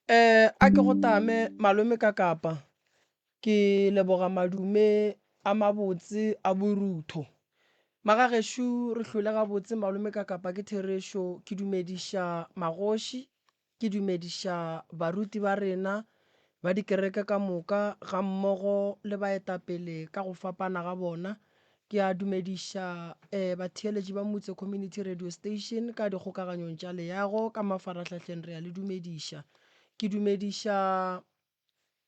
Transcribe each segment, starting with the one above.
Eh, a ke go tame malome ka kapa. Ke leboga madume a mabotse a borutho. Magagešo re hlwele gabotse malome ka kapa ke therešo. Ke dumediša magoši, ke dumediša baruti ba rena ba dikereke ka moka gammogo le baetapele ka go fapana ga bona. Ke a dumediša batheeletši ba Mutse Community Radio Station ka dikgokaganyong tša leago ka mafarahlahleng re a le dumediša. Ke dumediša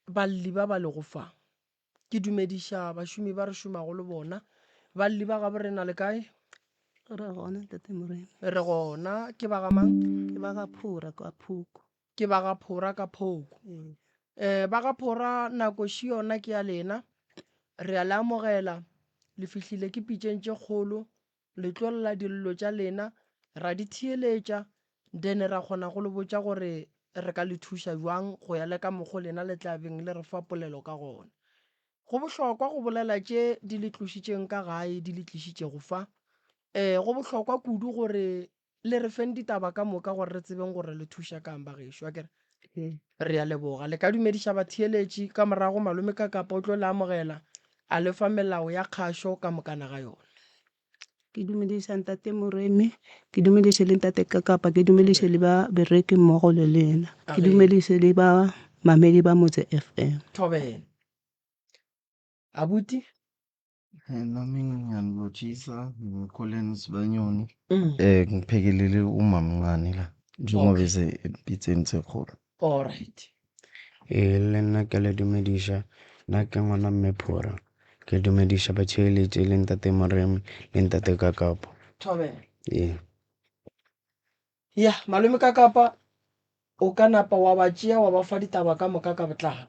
balli ba ba lego fa. Ke dumediša bašomi ba re šomago le bona. Balli ba gabo rena le kae? Re gona Ntate Morena. Re gona. Ke ba ga mang? Ke ba ga Phora kwa Phoko. Ke ba ga Phora ka Phoko. Ee. Ba ga Phora nako še yona ke ya lena. Re a le amogela. Le fihlile ke pitšeng tše kgolo. Le tlo lla dillo tša lena, ra di theeletša, then ra kgona go le botša gore re ka le thuša bjang go ya le ka mokgo lena le tla beng le re fa polelo ka gona. Go bohlokwa go bolela tše di le tlošitšeng ka gae di le tlišitšego fa. Ee, go bohlokwa kudu gore Le re feng ditaba ka moka gore re tsebeng gore le thuša kang bagešo, akere? Ee. Re a leboga. Le ka dumediša batheeletši, ka morago Malome Kakapa o tlo le amogela a le fa melao ya kgašo ka mokana ga yona. Ke dumediša Ntate Moremi, ke dumediše le Ntate Kakapa, ke dumediše le ba bereki mmogo le lena, ke dumediše le ba mamedi ba Motse FM. Thobela. Abuti? Nami ngiyanilotshisa ngiyiCollins Banyoni. Eh ngiphekelele umamncane la njengoba Okay. bese epitseni sekhulu. Alright. Ee, le nna ke le dumediša nna ke ngwana mme Phora ke dumediša batheeletši le ntate Moremi le ntate Kakapo Thobela. ee Ya, malome Kakapa o ka napa wa ba tšea wa ba fa ditaba ka moka ka botlalo.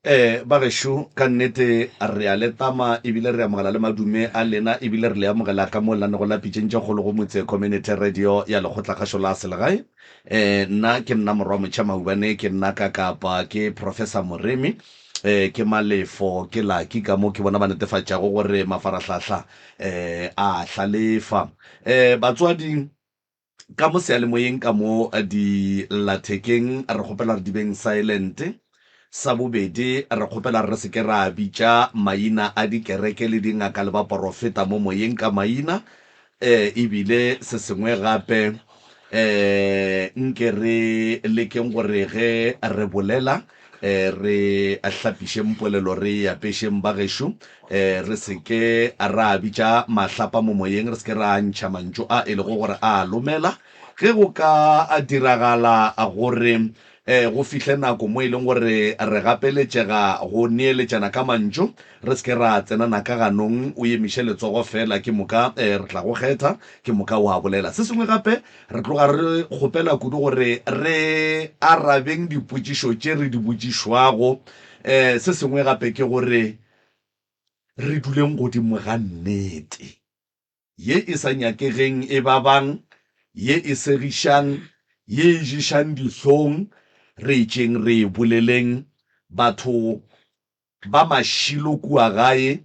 Eh, bagešo, ka nnete re a le tama ebile re amogela le madume a lena ebile re le amogela ka mo lenanego la Pitšeng tše Kgolo go Motse Community Radio ya Lekgotlakgašo la Selegae. Eh, nna ke nna Morwa Motšha Maubane, ke nna Kakapa, ke Professor Moremi, eh, ke Malefo, ke Lucky ka mo ke bona ba netefatšago gore mafarahlahla eh, a hlalefa. Eh, batswadi, Ka mo seyalemoyeng ka mo dillathekeng re kgopela re di beng silent. Sa bobedi re kgopela re se ke ra bitša maina a dikereke le dingaka le baporofeta mo moyeng ka maina. Ebile se sengwe gape nke re lekeng gore ge re bolela Re hlapišeng polelo, re e apešeng bagešo, re se ke ra bitša mahlapa mo moyeng, re se ke ra ntšha mantšu a e lego gore a a lomela. Ge go ka diragala gore go fihle nako mo e leng gore re gapeletšega go neeletšana ka mantšu, re se ke ra tsenana ka ganong, o emiše letsogo feela, ke moka re tla go kgetha, ke moka wa bolela. Se sengwe gape, Re tloga re kgopela kudu gore re arabeng dipotšišo tše re di botšišwago. Um se sengwe gape ke gore re duleng godimo ga nnete ye e sa nyakegeng e babang, ye e segišang, ye e ješang dihlong, re e tšeeng re e boleleng. Batho ba mašilo kua gae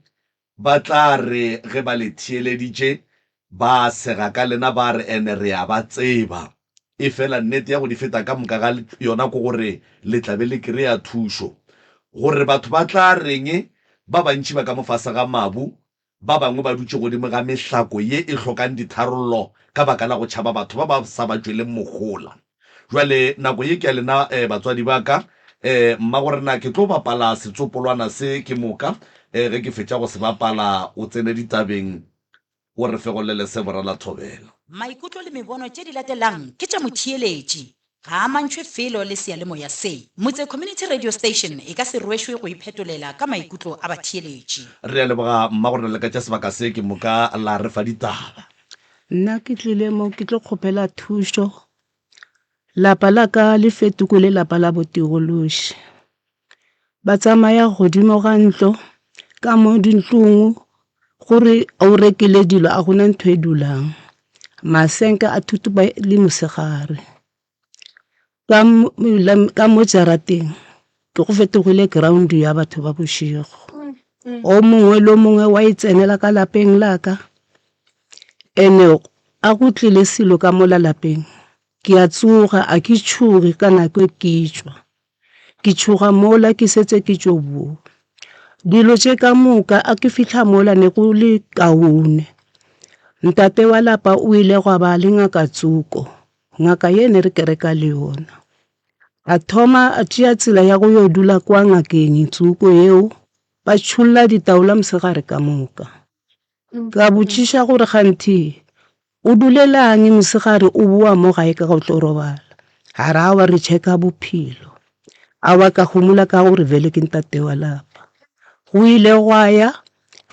ba tla re ge ba le theeleditše ba sega ka lena ba re ene re a ba tseba. Efela nnete ya go di feta ka moka ga yona ke gore le tla be le kry-a thušo. Gore batho ba tla reng, ba bantši ba ka mo fase ga mabu, ba bangwe ba dutše godimo ga mehlako ye e hlokang ditharollo ka baka la go tšhaba batho ba ba sa ba tšweleng mohola. Bjale nako ye ke ya lena eh, batswadi ba ka. Eh, mmagorena ke tlo bapala setsopolwana se ke moka eh, ge ke fetša go se bapala o tsene ditabeng o re fegollele se borala thobela. Maikutlo le mebono tše di latelang ke tša motheeletši. Ga a amantšhwe felo le seyalemoya se. Motse Community Radio Station e ka se rwešwe go iphetolela ka maikutlo a batheeletši. Re a leboga mmagorena le ka tša sebaka se ke moka la re fa ditaba. Nna ke tlile mo ke tlo kgopela thušo. Lapa la ka le fetogile lapa la botigološi. Ba tsamaya godimo ga ntlo, ka mo dintlong gore o rekile dilo a gona ntho e dulang. Masenke a thuthupa le mosegare. Ka mo jarateng ke go fetogile ground ya batho ba bošego. O mongwe le o mongwe wa e tsenela ka lapeng la ka. Ene a go tlile selo ka mola lapeng, ke a tsoga, a ke tšhoge ka nako e ke tšwa. Ke tšhoga mola ke setse ke tšo boa. Dilo tše ka moka a ke fihla mola ne go le kaone. Ntate wa lapa o ile gwa ba le ngaka tsoko, ngaka ye ne re kereka le yona. A thoma a tšea tsela ya go yo dula kwa ngakeng tsoko yeo, ba tšholla ditaola mosegare ka moka. Ka botšiša gore kganthe o dulelang mosegare o boa mo gae ka go tlo robala. A re aowa re checka bophelo. Aowa ka homola ka gore vele ke ntate wa lapa. Go ile gwa ya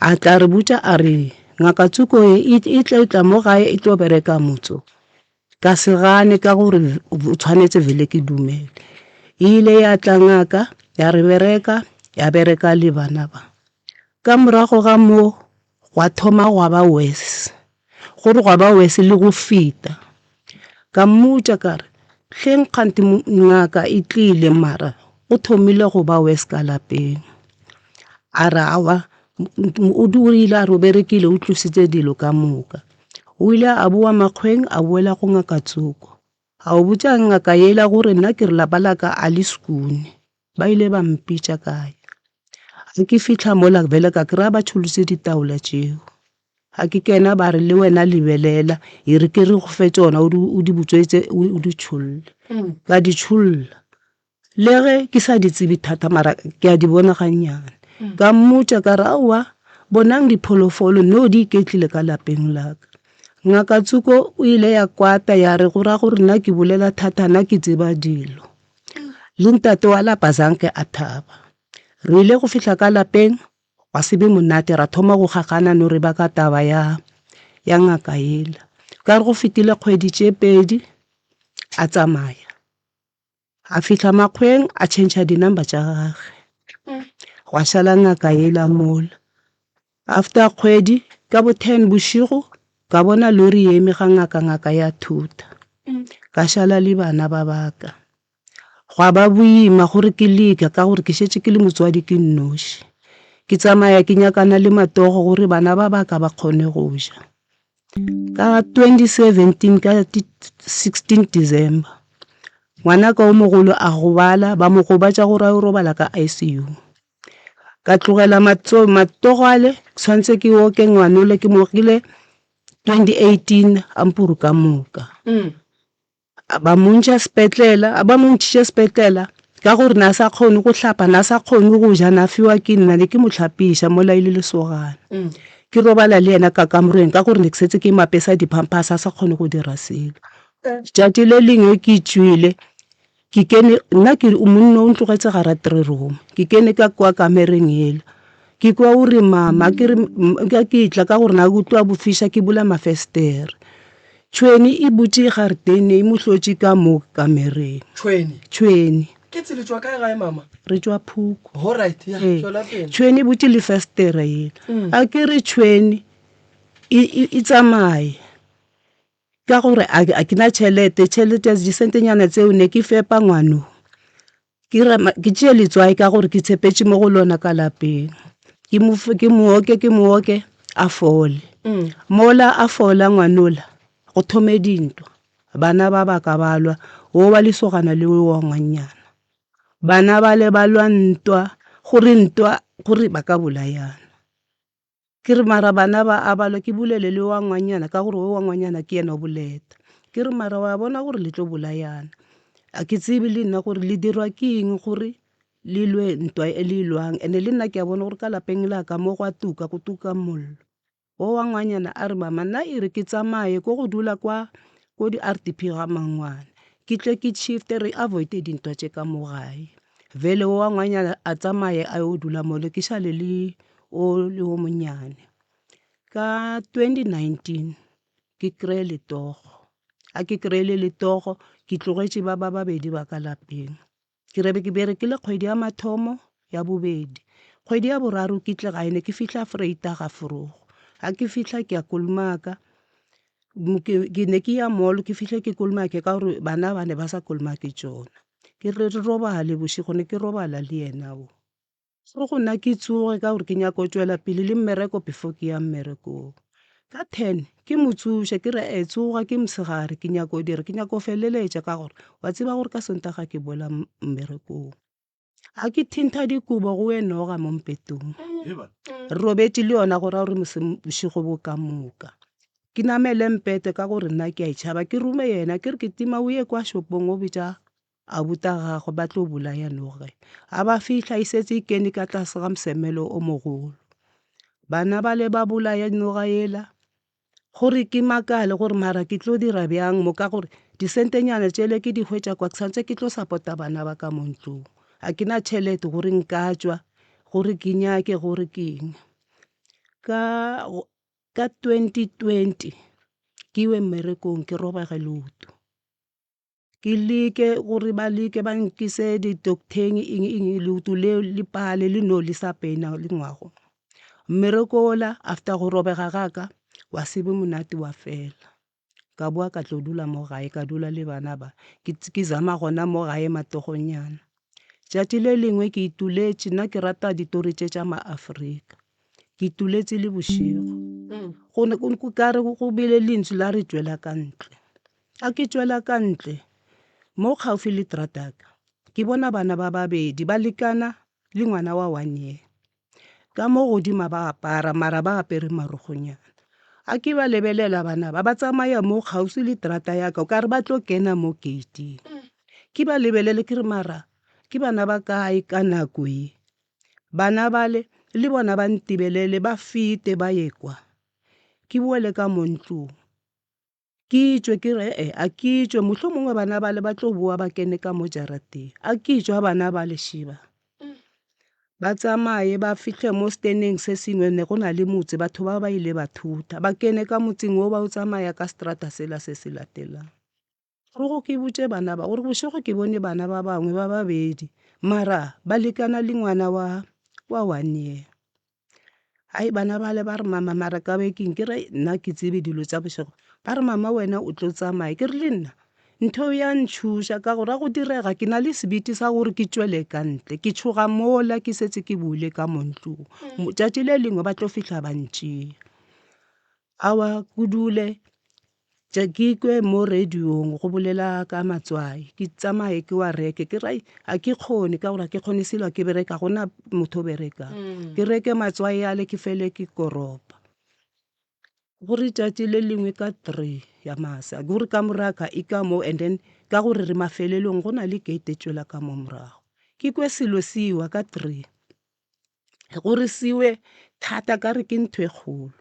a tla re botša a re ngaka tsoko e e tla tla mo gae e tlo bereka motso. Ka se gane ka gore o tshwanetse vele ke dumele. E ile ya tla ngaka ya re bereka ya bereka le bana ba. Ka morago ga moo gwa thoma gwa ba worse, gore gwa ba worse le go feta. Ka mmotša ka re, hleng kganthe ngaka e tlile mara go thomile go ba worse ka lapeng. A re aowa o ile a re o berekile o tlositse dilo ka moka. O ile a boa makgweng a boela go ngaka tsoko. A o botša ngaka yela gore nna ke re lapa la ka a le sekune. Ba ile ba mpitša ka ya. Ge ke fihla mola bjale ka kry-a ba tšholotše ditaola tšeo. Ga ke kena ba re le wena lebelela e re ke re go fe tšona o di butswetse o di tšholle. Ka di tšholla. Le ge ke sa di tsebe thata mara ke a di bona gannyane. Ka mmotša ka re aowa bonang dipholofolo no di iketlile ka lapeng la ka. Ngaka Tsoko o ile ya kwata ya re go ra gore nna ke bolela thata nna ke tseba dilo. Le ntate wa lapa zanke a thaba. Re ile go fihla ka lapeng gwa se be monate ra thoma go gagana no re baka taba ya ya ngaka yela. Ka re go fetile kgwedi tše pedi a tsamaya. A fihla makgweng a tšhentšha di-number tša gage. Gwa šala ngaka yela mola. After kgwedi ka bo ten bošego ka bona lori e eme ga ngaka ngaka ya thutha. Ka šala le bana ba baka. Gwa ba boima gore ke leka ka gore ke šetše ke le motswadi ke nnoši. Ke tsamaya ke nyakana le matogo gore bana ba baka ba kgone go ja. Ka 2017 ka 16 December ngwanaka o mogolo a gobala ba mo gobatša gore a yo robala ka ICU. Ka tlogela matsogo ale tshwanetse ke oke ngwanole ke mo okile 2018 a mpuru ka moka. Ba mo ntšha sepetlela, ba mo ntšhitše sepetlela ka gore na sa kgone go hlapa, na sa kgone go ja, na fiwa ke nna, ne ke mo hlapiša mola e le lesogana. Ke robala le yena ka kamoreng ka gore ne ke setse ke mo apesa di-pampers a sa kgone go dira selo. Tšatši le lengwe ke tšwile ke kene nna ke monna o ntlogetše gara three room, ke kene ka kwa kamereng yela ke kwa o re mama ke re ke tla ka gore na utlwa bofiša ke bula mafestere. Tšhwene e butše garetene e mo hlotše ka mo kamereng. Tšhwene? Tšhwene. Ke tsele tšwa kae gae mama? Re tšwa Phuku. Alright, ya, Ee. tšwela pele. Tšhwene e butše lefestere yela. A ke re tšhwene e, e, e tsamaye. Ka gore a, a ke na tšhelete, tšhelete disentenyana tseo ne ke fepa ngwano. Ke re ke tšee letswai ka gore ke tshepetše mo go lona ka lapeng. Ke mo ke mo oke ke mo oke a fole. Mola a fola ngwanola go thome dintwa. Bana ba ba ka ba lwa, wo wa lesogana le wo wa ngwannyana. Bana bale ba lwa ntwa gore ntwa gore ba ka bolayana. Ke re mara bana ba a balwa ke bolele le wa ngwanyana ka gore wa ngwanyana ke yena o boleta. Ke re mara wa bona gore le tlo bolayana. A ke tsebe le nna gore le dirwa ke eng gore le lwe ntwa e le e lwang and-e le nna ke a bona gore ka lapeng la ka mo go a tuka go tuka mollo. Wo wa ngwanyana a re mama nna e re ke tsamaye ko go dula kwa ko di-R_D_P ga mangwane ke tle ke shift-e re avoid-e dintwa tše ka mo gae. Bjale wo wa ngwanyana a tsamaye a yo dula mole ke šale le o le o monnyane. Ka 2019 ke kry-e letogo, ga ke kry-ile letogo ke tlogetše ba ba babedi ba ka lapeng. Ke re ke berekile kgwedi ya mathomo, ya bobedi, kgwedi ya boraro ke tle gae ne ke fihla Vrydag vroeg. Ga ke fihla ke ya Kolomaka, ke ne ke ya mall ke fihle ke kolomake ka gore bana ba ne ba sa kolomake tšona. Ke re re robale bošego ne ke robala le yena o. Re go nna ke tsoge ka gore ke nyaka go tšwela pele le mmereko before ke ya mmerekong. Ka ten ke mo tsoša ke re e tsoga ke mosegare ke nyaka go dira ke nyaka go feleletša ka gore wa tseba gore ka Sontaga ke boela mmerekong. A ke thintha dikobo go we noga mo mpetong. Re robetše le yona go ra gore bošego bo ka moka. Ke namele mpete ka gore nna ke a e tšhaba. Ke rome yena ke re ke tima o ye kwa shopong o bitša abuta gagwe ba tlo bolaya noga. A ba fihla e setse e kene ka tlase ga mosemelo o mogolo. Bana bale ba bolaya noga yela. Gore ke makale gore mara ke tlo dira bjang mo ka gore disentenyana tšele ke di hwetša kwa ke santse ke tlo support-a bana ba ka mo ntlong. Ga ke na tšhelete gore nka tšwa gore ke nyake gore ke eng. Ka ka 2020 ke iwe mmerekong ke robega leoto. Ke leke gore ba leke ba nkise di-doctor-eng eng eng leoto le le pale le no le sa pain-a le ngwago. Mmereko ola after go robega ga ka wa se be monate wa fela. Ka bowa ka tlo dula mo gae ka dula le bana ba ke zama gona mo gae matogonyana. Tšatši le lengwe ke ituletše nna ke rata ditori tše tša maAfrika. Ke ituletše le bošego go ne ka re go bile lentswe la re tšwela ka ntle. A ke tšwela ka ntle mo kgaufsi le terata ya ka, ke bona bana ba babedi ba lekana le ngwana wa one year. Ka mo godimo ba apara mara ba apere marokgonyana. A ke ba lebelela bana ba, ba tsamaya mo kgauswi le terata ya ka o ka re ba tlo kena mo gate-ing. Ke ba lebelele ke re mara ke bana ba kae ka nako ye? Bana bale le bona ba ntebelele ba fete ba ye kwa. Ke boele ka mo ntlong. Ke tšwe ke re e-e a ke tšwe, mohlomongwe bana bale ba tlo boa ba kene ka mo jarateng. A ke tšwa bana bale šiba. Ba tsamaye ba fihle mo steneng se sengwe ne go na le motse batho ba ba ile ba thutha. Ba kene ka motseng wo ba o tsamaya ka seterata sela se se latelang. Rogo ke botše bana ba gore bošego ke bone bana ba bangwe ba babedi mara ba lekana le ngwana wa wa one year. Hai bana bale ba re mama mara ka be keng ke re nna ke tsebe dilo tša bošego. Ba re mama wena o tlo tsamaya ke re le nna ntho ya ntšhoša ka gore a go direga ke na le sebete sa gore ke tšwele ka ntle ke tšhoga mola ke setse ke boile ka mo ntlong. Tšatši le lengwe ba tlo fihla ba ntšea. Aowa ke dule ke kwe mo radio-ng go bolela ka matswai ke tsamaye ke wa reke ke re ga ke kgone ka gore ga ke kgone selo ke bereka ga gona motho o berekang. Ke reke matswai ale ke fele ke koropa. Gore tšatši le lengwe ka three ya masa ke gore kamora ya ka e ka mo and then ka gore re mafelelong go na le gate e tšwela ka mo morago. Ke kwe selo se ewa ka three. Gore siwe thata ka re ke ntho e kgolo.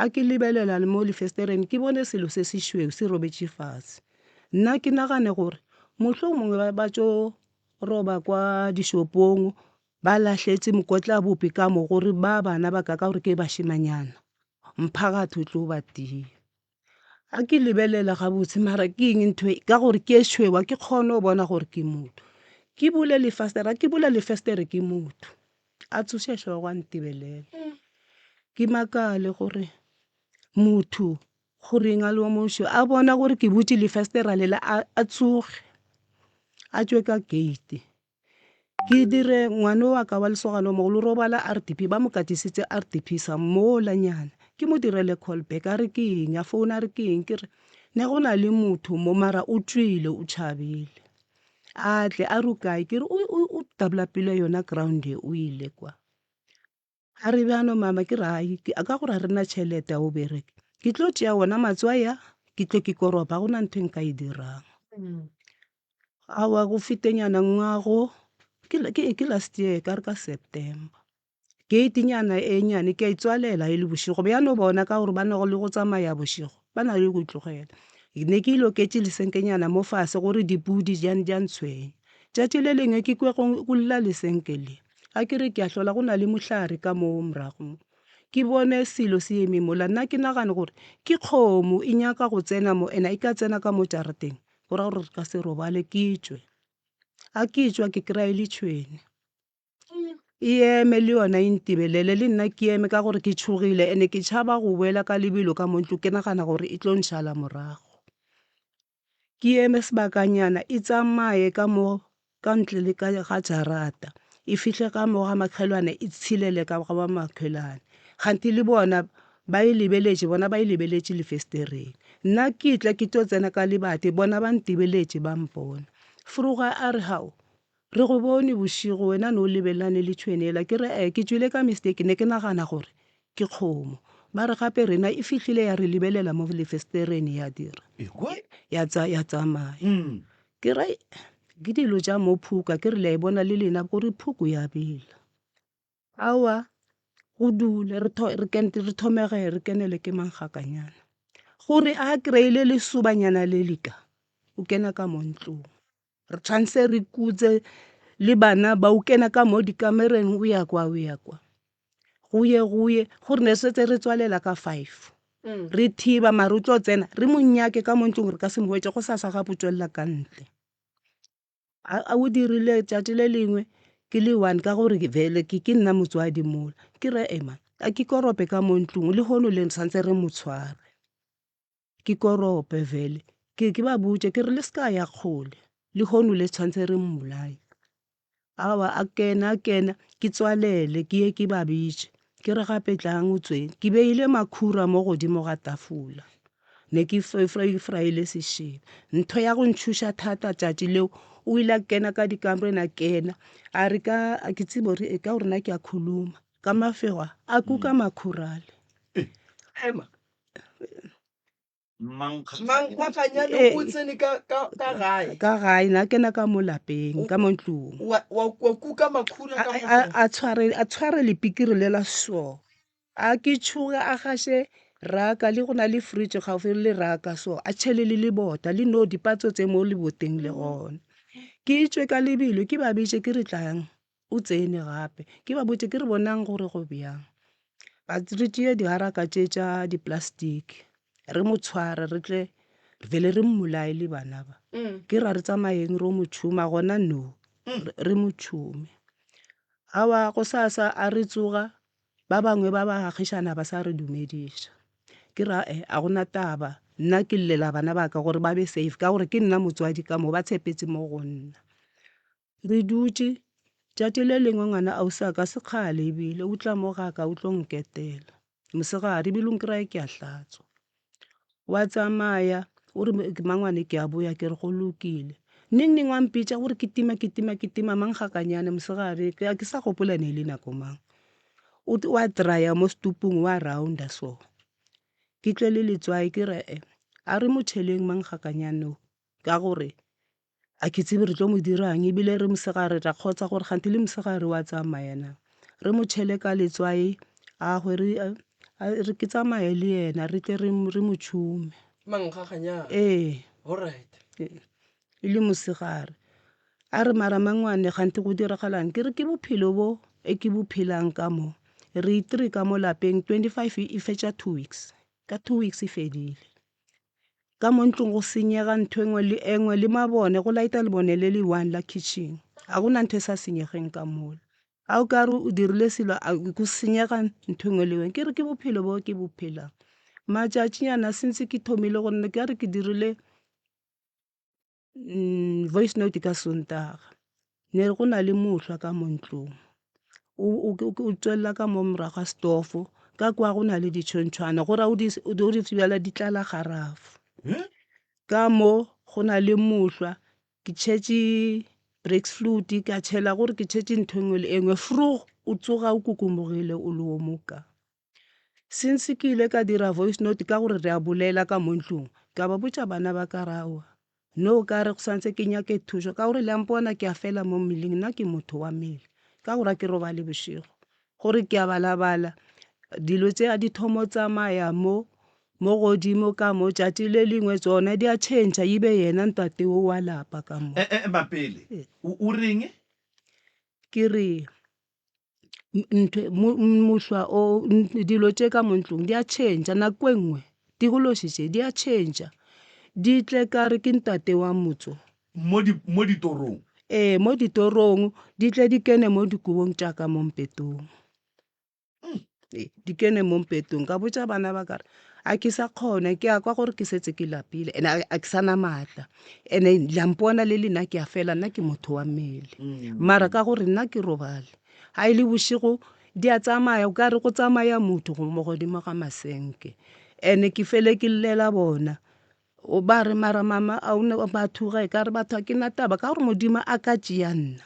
A ke lebelela le mo lefestereng ke bone selo se se šweu se robetše fase. Nna ke nagane gore mohlomongwe ba ba tšo roba kwa dishopong ba lahletše mokotla bupi ka mo gore ba bana ba ka ka gore ke bašemanyana mphakathi o tlo ba tia. A ke lebelela gabotse mara ke eng ntho e ka gore ke e šweu a ke kgone go bona gore ke motho. Ke bule lefastere a ke bula lefastere ke motho a tsoše hlogo a ntebelela. Ke makale gore motho goreng a le wa mošo a bona gore ke butše lefastere lela a tsoge a tšwe ka gate. Ke dire ngwano wa ka wa lesogana o mogolo o robala RDP ba mo katisitse RDP sa mola nyana ke mo direle call back a re ke eng a founa a re ke eng ke re ne go na le motho mo mara o tšwile o tšhabile a tle a re o kae ke re o developile yona ground e o ile kwa. A re bjano mama ke re hai ka gore ga re na tšhelete ga o bereke ke tlo tšea ona matswai a ke tle ke koropa ga gona ntho e nka e dirang. Aowa go fetenyana ngwago ke last year ka re ka September gate nyana e nyane ke a e tswalela e le bošego bjano bona ka gore ba na le go tsamaya bošego ba na le go itlogela. Ne ke loketše lesenkenyana mo fase gore dipudi di a ntshwenya. Tšatši le lengwe ke kwe go lla lesenke le. Ga ke re ke a hlola go na le mohlare ka mo morago mo. Ke bone selo se eme mola nna ke nagane gore ke kgomo e nyaka go tsena mo and e ka tsena ka mo jarateng go ra gore re ka se robale ke tšwe. Ga ke tšwa ke kry-a e le tšhwene e eme le yona e ntebelele le nna ke eme ka gore ke tšhogile and ke tšhaba go boela ka lebelo ka mo ntlong ke nagana gore e tlo nšala morago. Ke eme sebakanyana e tsamaye ka mo ka ntle le ka ga jarata e fihle ka mo ga makhelwane e tshelele ka ga ba makhelwane. Kganthe le bona ba e lebeletše bona ba e lebeletše lefestereng. Nna ke tla ke tlo tsena ka lebati bona ba ntebeletše ba mpona. Froga a re hao! Re go bone bošego wena ne o lebelelane le tšhwene yela. Ke re, Ee, ke tšwile ka mistake, ne ke nagana gore ke kgomo. Ba re gape rena e fihlile ya re lebelela mo lefestereng ya dira ya tsa ya tsamaya. Ke re ke dilo tša mo phuka ke re le a e bona le lena gore phuku ya bela. Aowa go dule re tho re ken re thomege re kenele ke mankgakanyana. Gore a kry-ile lesobanyana le le ka o kena ka mo ntlong. Re tshwanetse re kutse le bana ba o kena ka mo dikamereng o ya kwa o ya kwa. Go ye go ye gore ne setse re tswalela ka five. Re thiba mara o tlo tsena re mo nyake ka mo ntlong re ka se mo hwetše gosasa gape o tšwelela ka ntle. A o dirile tšatši le lengwe ke le one ka gore vele ke ke nna motswadi mola. Ke re ema a ke korope ka mo ntlong lehono le santse re mo tshware. Ke korope vele ke ke ba botše ke re le se ka ya kgole lehono le tshwantse re mmolaye. Aowa a kena a kena ke tswalele ke ye ke ba bitše ke re gape tlang o tsweng. Ke beile makhura mo godimo ga tafola ne ke fry-ile sešebo. Ntho ya go ntšhoša thata tšatši leo o ile a kena ka dikamoreng a kena a re ka a ke tsebe gore ka gore nna ke a khuluma ka mafegwa a kuka makhura ale. Ema. Mankgakanyane o tsene ka ka ka gae. Ka gae na kena ka mo lapeng ka mo ntlong. Wa wa wa kuka makhura ka mo. A tshware a tshware lepikiri le la so. A ke tshoga a gashe raka le go na le fridge gaufi le raka so a tšhele le lebota le no dipatso tse mo leboteng le gona. Ke tšwe ka lebelo ke ba bitše ke re tlang o tsene gape ke ba botše ke re bonang gore go bjang. Ba re tšee diharaka tše tša di-plastic re mo tshware re tle vele re mmolaye le bana ba. Ke ra re tsamayeng ro mo tšhuma gona no re mo tšhume. Aowa gosasa a re tsoga ba bangwe ba baagišana ba sa re dumediša. Ke ra e a gona taba nna ke llela bana ba ka gore ba be safe ka gore ke nna motswadi ka mo ba tshepetse mo go nna. Re dutše, tšatši le lengwe ngwana ausi a ka se kgale ebile o tla mo ga ka o tlo nketela mosegare ebile o nkry-a ke a hlatswa. Wa tsamaya o re mangwane ke a boya ke re go lokile. Neng neng wa mpitša o re ke tima ke tima ke tima mankgakanyane mosegare ga ke sa gopola ne e le nako mang. O wa dryer mo setupung wa rounder so. Ke tle le letswai ke re a re mo tšheleng mankgakanyane o ka gore A ke tsebe re tlo mo dirang ebile re mosegare ra kgotsa gore kganthe le mosegare wa tsamaya na. Re mo tšhele ka letswai a hwe re re ke tsamaye le yena re tle re re mo tšhume. Mankgaganyana. Ee. Alright. E le mosegare. A re mara mangwane kganthe go diragalang? Ke re ke bophelo bo e ke bo phelang ka mo. Re itire ka mo lapeng 25 e fetša two weeks. Ka two weeks e fedile. Ka mo ntlong go senyega ntho e nngwe le e nngwe le mabone go light-a lebone le le one la kitchen. Ga go na ntho e sa senyegeng ka mola. Ga o ka re o dirile selo go senyega ntho e nngwe le e nngwe. Ke re ke bophelo bo ke bo phelang. Matšatšinyana since ke thomile go nna ka re ke dirile voice note ka Sontaga ne go na le mohlwa ka mo ntlong o tswelela ka mo morago ga setofo ka kwa go na le ditšhontšhwana go raya o di bjala di tlala garafo. Ka mo go na le mohlwa ke tšhetše breakfruit ka tšhela gore ke tšhetše ntho e nngwe le e nngwe vroeg o tsoga o kukumogile o le wo moka. Since ke ile ka dira voice note ka gore re a bolela ka mo ntlong, ka ba botša bana ba ka re aowa no ka re go santse ke nyake thušo ka gore le a mpona ke a fela mo mmeleng nna ke motho wa mmele ka gore a ke robale bošego gore ke a balabala dilo tše a di thomo tsamaya mo mo godimo ka mo tšatši le lengwe tsona di a change e be yena ntate wo wa lapa ka mo. E, e, ema pele. O, o reng? Ke re ntho mohlwa o dilo tše ka mo ntlong di a tšhentšha nako e nngwe tikološi tše di a tšhentšha di tle ka re ke ntate wa motso. Mo di mo ditorong. Ee mo ditorong di tle di kene mo dikobong tša ka mo mpetong. Di kene mo mpetong ka botša bana ba ka re a ke sa kgona ke a kwa gore ke setse ke lapile and a ke sa na maatla and la mpona le lena ke a fela nna ke motho wa mmele mara ka gore nna ke robale ga e le bošego di a tsamaya o ka re go tsamaya motho go mo godimo ga masenke and ke fele ke llela bona ba re mara mama a o ne batho ge ka re batho ga ke na taba ka gore modimo a ka tšea nna.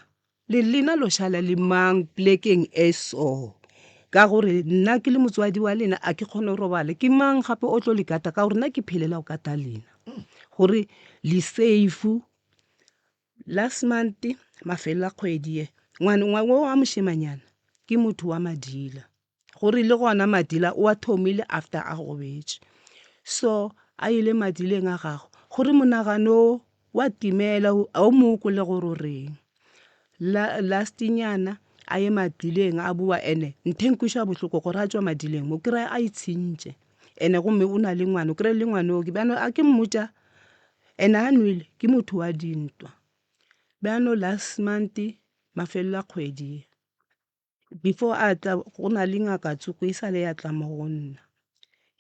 Le lena lo šala le mang plekeng e so? Ka gore nna ke le motswadi wa lena a ke kgone go robala. Ke mang gape o tlo le kata ka gore nna ke phelela go kata lena gore le safe. Last month mafelelo a kgwedi ye ngwana wa mošemanyana ke motho wa madila. Gore le gona madila o a thomile after a gobetše. So a ile madileng a gagwe gore monagano wa timela ga o mo kwe le gore o reng. La last nyana a ye madileng a boa and-e ntho e nkweša bohloko gore a tšwa madileng o kry-a a itshentše and-e gomme o na le ngwana o kry-e le ngwana o bjano a ke mmotša and-e a nwele ke motho wa dintwa. Bjano last month mafelelo a kgwedi ye. Before a tla go na le ngaka tsoko e sa le ya tla mo go nna.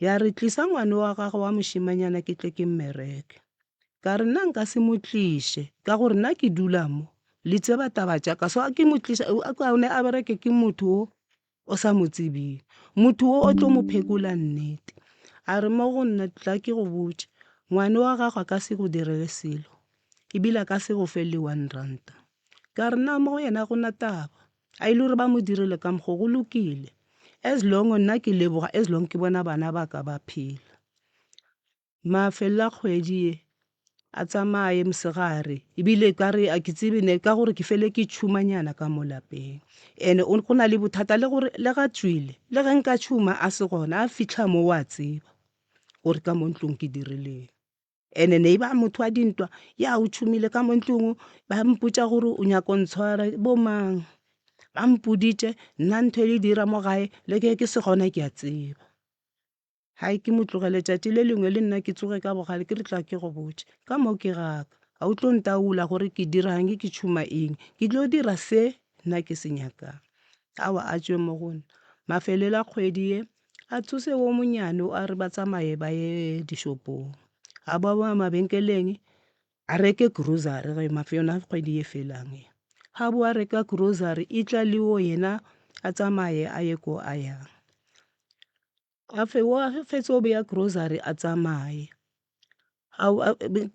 Ya re tlisa ngwana wa gago wa mošemanyana ke tle ke mmereke. Ka re nna nka se mo tliše ka gore nna ke dula mo le tseba taba tša ka so a ke mo tliša a kaone a bereke ke motho o o sa mo tsebeng. Motho o o tlo mo phekola nnete. A re mo go nna tla ke go botše ngwana wa gago a ka se go direle selo ebile a ka se go fe le one ranta. Ka re na mo go yena go na taba. A e le gore ba mo dirile ka mokgo go lokile. As long nna ke leboga as long ke bona bana ba ka ba phela. Mafelelo a kgwedi ye a tsamaye mosegare ebile ka re a ke tsebe ne ka gore ke fele ke tšhumanyana ka mo lapeng. And go na le bothata le gore le ga tšwele le ge nka tšhuma a se gona a fitlha mo wa tseba gore ka mo ntlong ke dirileng. Ene ne e ba motho wa dintwa, ya o tšhomile ka mo ntlong, ba mpotša gore o nyaka go ntshwara, bo mang? Ba mpoditše, nna ntho e le dira mo gae le ge ke se gona ke a tseba. Hai ke mo tlogele tšatši le lengwe le nna ke tsoge ka bogale ke re tla ke go botše, ka mo ke gaka, ga o tlo ntaola gore ke dirang ke tšhoma eng, ke tlo dira se nna ke se nyakang. Aowa a tšwe mo go nna. Mafelelo a kgwedi ye A tsose wo monyane o a re ba tsamaye ba ye dishopong. A ba ba mabenkeleng a reke grocery ge yona kgwedi e felang e. Ga boa reka grocery e tla le wo yena a tsamaye a ye ko a yang. A fe wo a fetsa go beya grocery a tsamaye.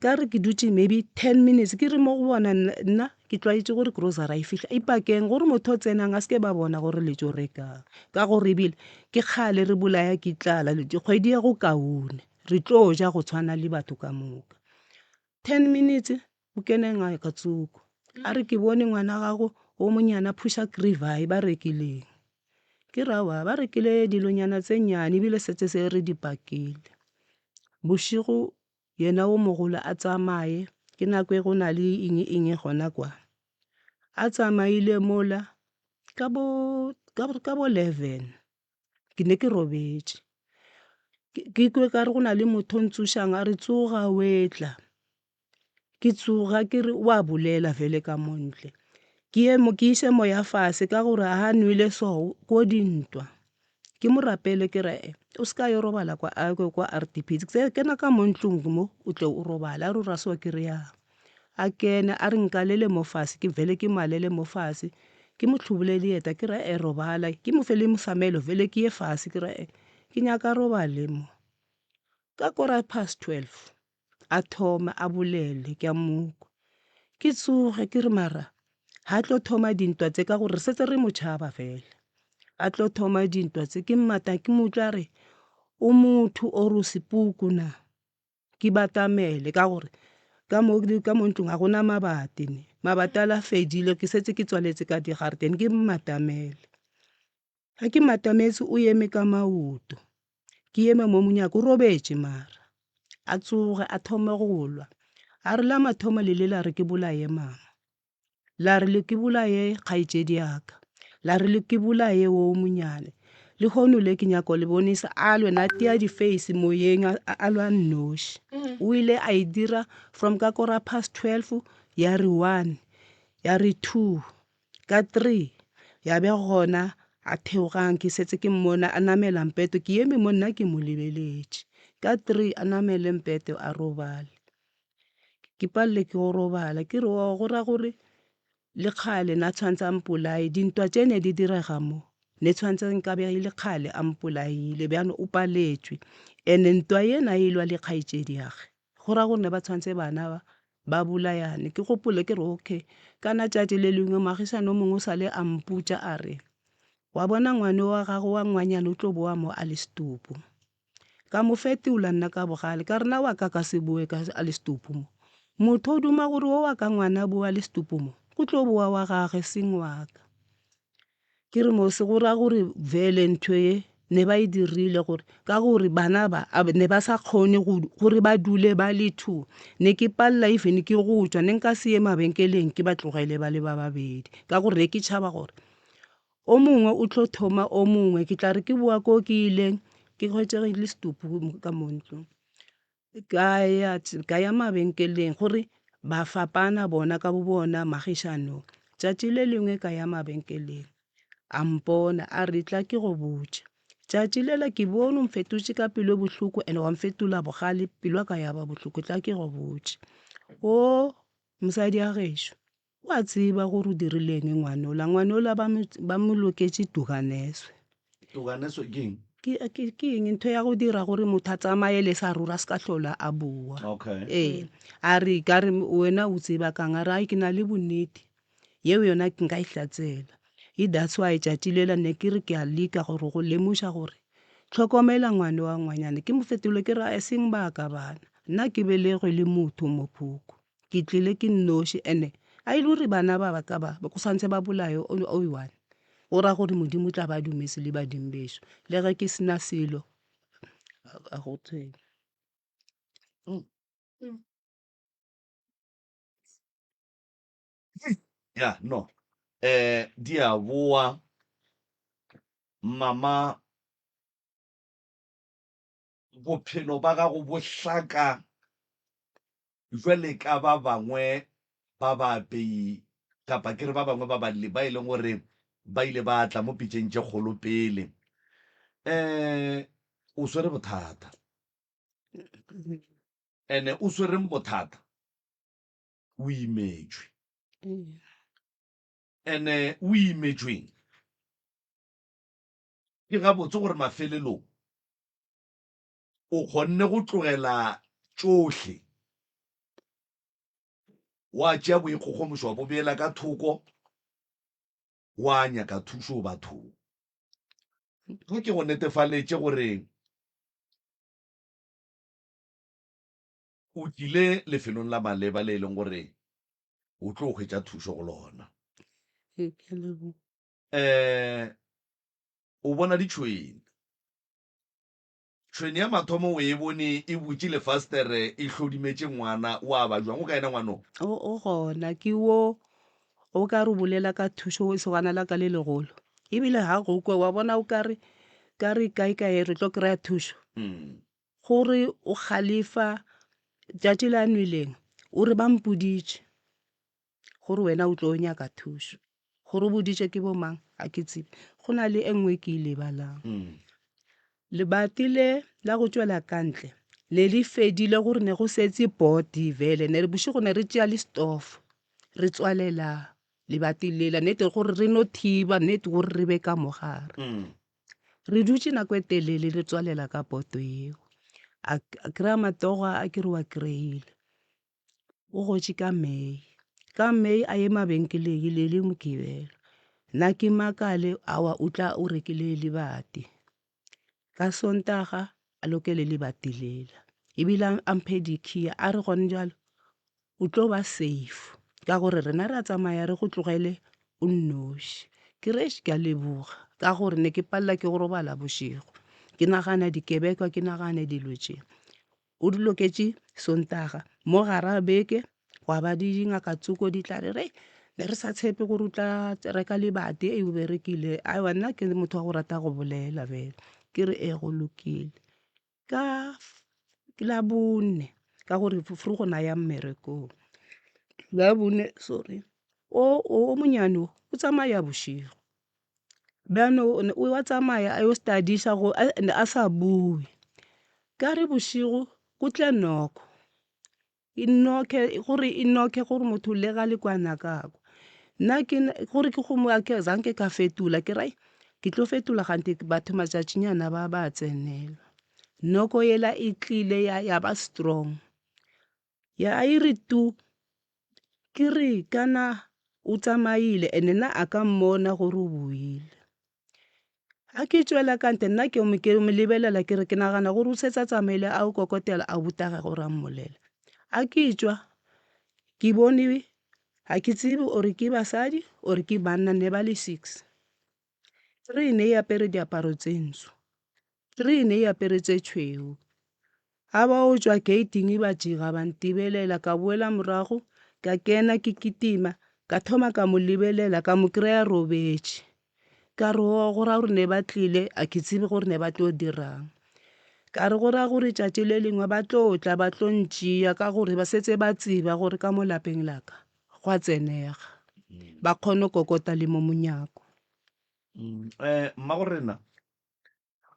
Ka re ke dutše maybe ten minutes ke re mo go bona nna ke tlwaetše gore grocery e fihla ipakeng gore motho o tsenang a se ke ba bona gore le tšo rekang ka gore ebile ke kgale re bolaya ke tlala kgwedi ya go kaone re tlo ja go tshwana le batho ka moka. Ten minutes go kene ngaka tsoko a re ke bone ngwana gago o monyane a phuša krivai ba rekileng. Ke re aowa ba rekile dilonyana tse nnyane ebile setse se re di pakile. Bošego yena wo mogolo a tsamaye ke nako e go na le eng eng gona kwa. A tsamaile mola ka bo ka bo 11 ke ne ke robetše. Ke kwe ka re go na le motho o ntsošang a re tsoga o etla. Ke tsoga ke re wa bolela fele ka mo ntle. Ke ye ke iše moya fase ka gore ha nwele so ko dintwa. Ke mo rapele ke re o se ka yo robala kwa kwa R_D_P kena ka mo ntlong mo o tle o robale. A re o ra so ke re ya. A kene a re nkalele mo fase ke vele ke mo alele mo fase ke mo hlobole dieta ke re robala ke mo fe le mosamelo vele ke ye fase ke re ke nyaka robale mo. Ka kora past 12 a thoma a bolele ke a mo kwa. Ke tsoge ke re mara ha tlo thoma dintwa tse ka gore re setse re mo tšhaba fela. A tlo thoma dintwa tse ke mmata ke mo utlwa a re o motho or o sepoko na? Ke batamele ka gore ka mo ka mo ntlong ga gona mabati ne mabati a la fedile ke setse ke tswaletse ka digaretene ke mmatamele. Ga ke mmatametse o eme ka maoto ke eme mo monyako o robetše mara a tsoge a thome go lwa a re la mathomo le le la re ke bolaye mama. La re le ke bolaye kgaetšedi ya ka, la re le ke bolaye wo monyane. Lehono le ke nyako le bonisa a lwe na tia di-face moyeng a lwa nnoši. O ile a e dira from ka kora past 12 ya re one ya re two ka three ya be gona a theogang ke setse ke mmona a namela mpete ke eme mo nna ke mo lebeletše ka three a namele mpete a robale. Ke palelwe ke go robala ke re o go ra gore le kgale na tshwanetse a mpolaye dintwa tše ne di direga mo ne tshwanetse nka be e le kgale a mpolaile bjalo o paletšwe and-e ntwa ye na e lwa le kgaetšedi ya ge go ra gore ne ba tshwanetse bana ba. Ba bolayane. Ke gopole ke re okay, kana tšatši le lengwe moagišane o mongwe o sa le a mpotša a re, Wa bona ngwano wa gago wa ngwanyana o tlo boa mo a le setopo. Ka mo fetola nna ka bogale ka re na wa ka ka se boe ka a le setopo mo. Motho o duma gore wo wa ka ngwana a boe a le setopo mo, go tlo boa wa gage seng wa ka. Ke re mos go ra gore vele ntho ye ne ba e dirile gore ka gore bana ba ne ba sa kgone gore ba dule ba le two. Ne ke palela even ke go tšwa ne nka se ye mabenkeleng ke ba tlogele ba le ba babedi ka gore ne ke tšhaba gore o mongwe o tlo thoma o mongwe ke tla re ke boa ko ke ileng ke hwetše le setupu ka mo ntlong. Ka ya ka ya mabenkeleng gore ba fapana bona ka bo bona magišanong. Tšatši le lengwe ka ya mabenkeleng a mpona a re tla ke go botše. Tšatši lela ke bone o mfetotše ka pelo e bohloko and wa mfetola bogale pelo ya ka ya ba bohloko tla ke go botše. O mosadi wa gešo O a tseba gore o dirileng ngwanola. Ngwanola ba mo, ba mo loketše tukaneswe. Tukaneswe ke eng? Ke, ke, ke eng ntho ya go dira gore motho a tsamaye le sa ruri a se ka hlola a boa. Okay. Ee. A re ka re wena o tseba kang? A re ai ke na le bonnete. Yeo yona ke nka e hlatsela. E that's why tšatši lela ne ke re ke a leka gore go lemoša gore hlokomela ngwana wa ngwanyana. Ke mo fetole ke re eseng ba ka bana. Nna ke belegwe le motho mo phoko. Ke tlile ke nnoši ene a e le gore bana ba ba ka ba go swantse ba bolaye o o one go ra gore Modimo o tla ba dumetse le badimo bešo le ge ke sena selo a go tshwenye. Ya no eh di a boa mama bophelo ba gago bo hlaka jwale ka ba bangwe ba baapei kapa ke re ba bangwe ba balli ba e leng gore ba ile ba tla mo pitšeng tše kgolo pele. Um o swere bothata. Ene o swereng bothata? O imetšwe. Ene o imetšweng? Ke gabotse gore mafelelong o kgonne go tlogela tšohle, wa tšea boikgogomošo wa bo beela ka thoko, wa nyaka thušo bathong. Ge ke go netefaletše gore o tlile lefelong la maleba le e leng gore o tlo hwetša thušo go lona. Um o bona ditšhwene. Tšhwene ya mathomo o e bone e butše lefastere e hlodimetše ngwana. O a ba jwang? O kae yena ngwano? O, o gona. Ke wo o ka re o bolela ka thušo lesogana la ka le legolo. Ebile ga go kwe wa bona o ka re ka re kae kae re tlo kry-a thušo. Gore o galefa tšatši le a nweleng o re ba mpoditše. Gore wena o tlo nyaka thušo. Gore o boditše ke bo mang ga ke tsebe. Go na le e nngwe ke e lebalang. Lebati le la go tšwela ka ntle ne le fedile gore ne go setse body vele ne bošego ne re tšea le stofo re tswalela lebati lela nete gore re no thiba nete gore re be ka mo gare. Re dutše nako e telele re tswalela ka boto yeo. A kry-a matsogo a ke re wa kry-ile. O gotše ka May. Ka May a ye mabenkeleng e le le Mokibelo. Nna ke makale aowa o tla o rekile lebati. Ka Sontaga a lokele lebati lela. Ebile a mphe di-key a re gone jwalo o tlo ba safe ka gore rena re a tsamaya re go tlogele o nnoši. Ke re eish ke a leboga ka gore ne ke palela ke go robala bošego. Ke nagana dikebekwa ke nagane dilo tše. O di loketše Sontaga mo gara beke gwa ba dingaka tsoko di tla re re ne re sa tshepe gore o tla reka lebati e o berekile aowa nna ke motho wa go rata go bolela fela ke re ee go lokile. Ka Labone ka gore vroeg na ya mmerekong, Labone sorry o monyane o o tsamaya bošego. Bjano o a tsamaya a yo studiša go and a sa bue. Ka re bošego go tle noko, e noke gore e noke gore motho le ga le kwana ka kwa. Nna ke gore ke go zanke ka fetola ke re ke tlo fetola kganthe batho matšatšinyana ba ba tsenelwa. Noko yela e tlile ya ba strong ya e re tu. Ke re kana o tsamaile ene nna a ka mmona gore o boile. Ga ke tšwela ka ntle nna ke mo ke mo lebelela ke re ke nagana gore o setse a tsamaile a o kokotela a botega gore a mmolela. Ga ke tšwa ke bone ga ke tsebe or ke basadi or ke banna ne ba le six. Three ne e apere diaparo tse ntsho, three ne e apere tse tšhweu. Ga ba o tšwa gate-ing ba jega ba ntebelela ka boela morago ka kena ke kitima ka thoma ka mo lebelela ka mo kry-a robetše. Ka re o go ra gore ne ba tlile a ke tsebe gore ne ba tlo dirang. Ka re go ra gore tšatši le lengwe ba tlo tla ba tlo ntšea ka gore ba setse ba tseba gore ka mo lapeng la ka gwa tsenega. Ba kgone go kokota le mo monyako. Um Mmagorena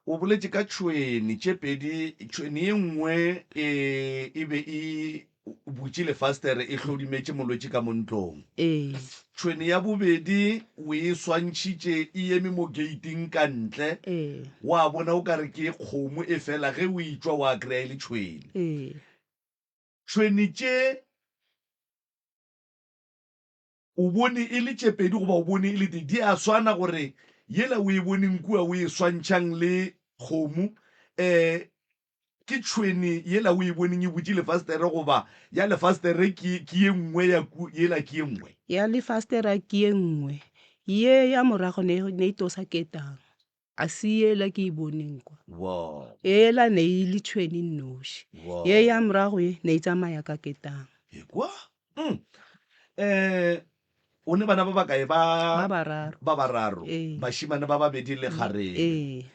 o boletše ka tšhwene tše pedi, tšhwene ye nngwe e, e be e butše lefastere e hlodimetše molwetši ka mo ntlong. Ee. Tšhwene ya bobedi o e swantšhitše e eme mo geiting ka ntle, Ee. wa bona o ka re ke kgomo e fela ge o e tšwa wa kry-a e le tšhwene. Ee. Tšhwene tše O bone e le tše pedi goba o bone e le tee, di a swana gore yela o e boneng kua o e swantšhang le kgomo, um ke tšhwene yela o e boneng e butše lefastere goba ya lefastere ke, ke ye nngwe ya ku, yela ke ye nngwe? Ya lefastere ke ye nngwe, ye ya morago ne, ne e tosa ketang, a se yela ke e boneng kwa. Wow. Yela ne e le tšhwene e nnoši, Wow. ye ya morago ye ne e tsamaya ka ketang. Ekwa? Mm. Eh, o ne bana ba bakae ba? Ba bararo. Ba bararo. Ee. Bašemane ba babedi le kgarebe. Ee.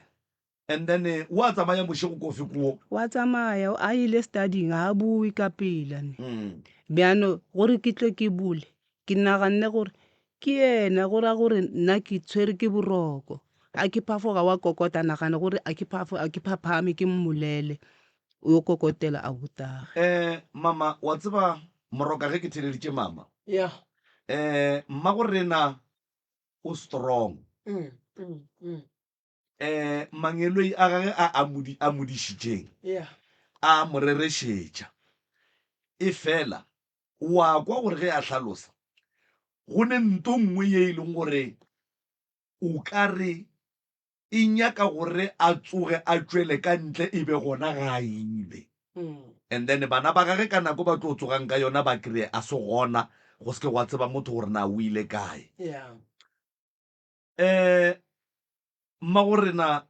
And then eh, wa tsamaya bošego kofi kuo? Wa tsamaya, a ile studying, ga a boe ka pela ne. Mm. Bjano gore ke tle ke bule, ke naganne gore ke yena, go ra gore nna ke tshwere ke boroko. A ke phafoga wa kokota, nagana gore a ke phafo, a ke phaphame ke mmolele. O yo kokotela a botagi. Eh, mama, wa tseba, Moroka, ge ke theleditše mama. Ya. Eh, mmagorena o strong. Mm, mm, mm. Eh, mangeloi a gage a a mo di, a mo dišitšeng. Ya. A mo rerešetša. Efela, wa kwa gore ge a hlalosa, go ne nto nngwe ye e leng gore o ka re e nyaka gore a tsoge a tšwele ka ntle e be gona ga a ile. And then bana ba gage ka nako ba tlo tsogang ka yona ba kry-e a se gona, go se ke gwa tseba motho gore na o ile kae. Yeah. Um mmagorena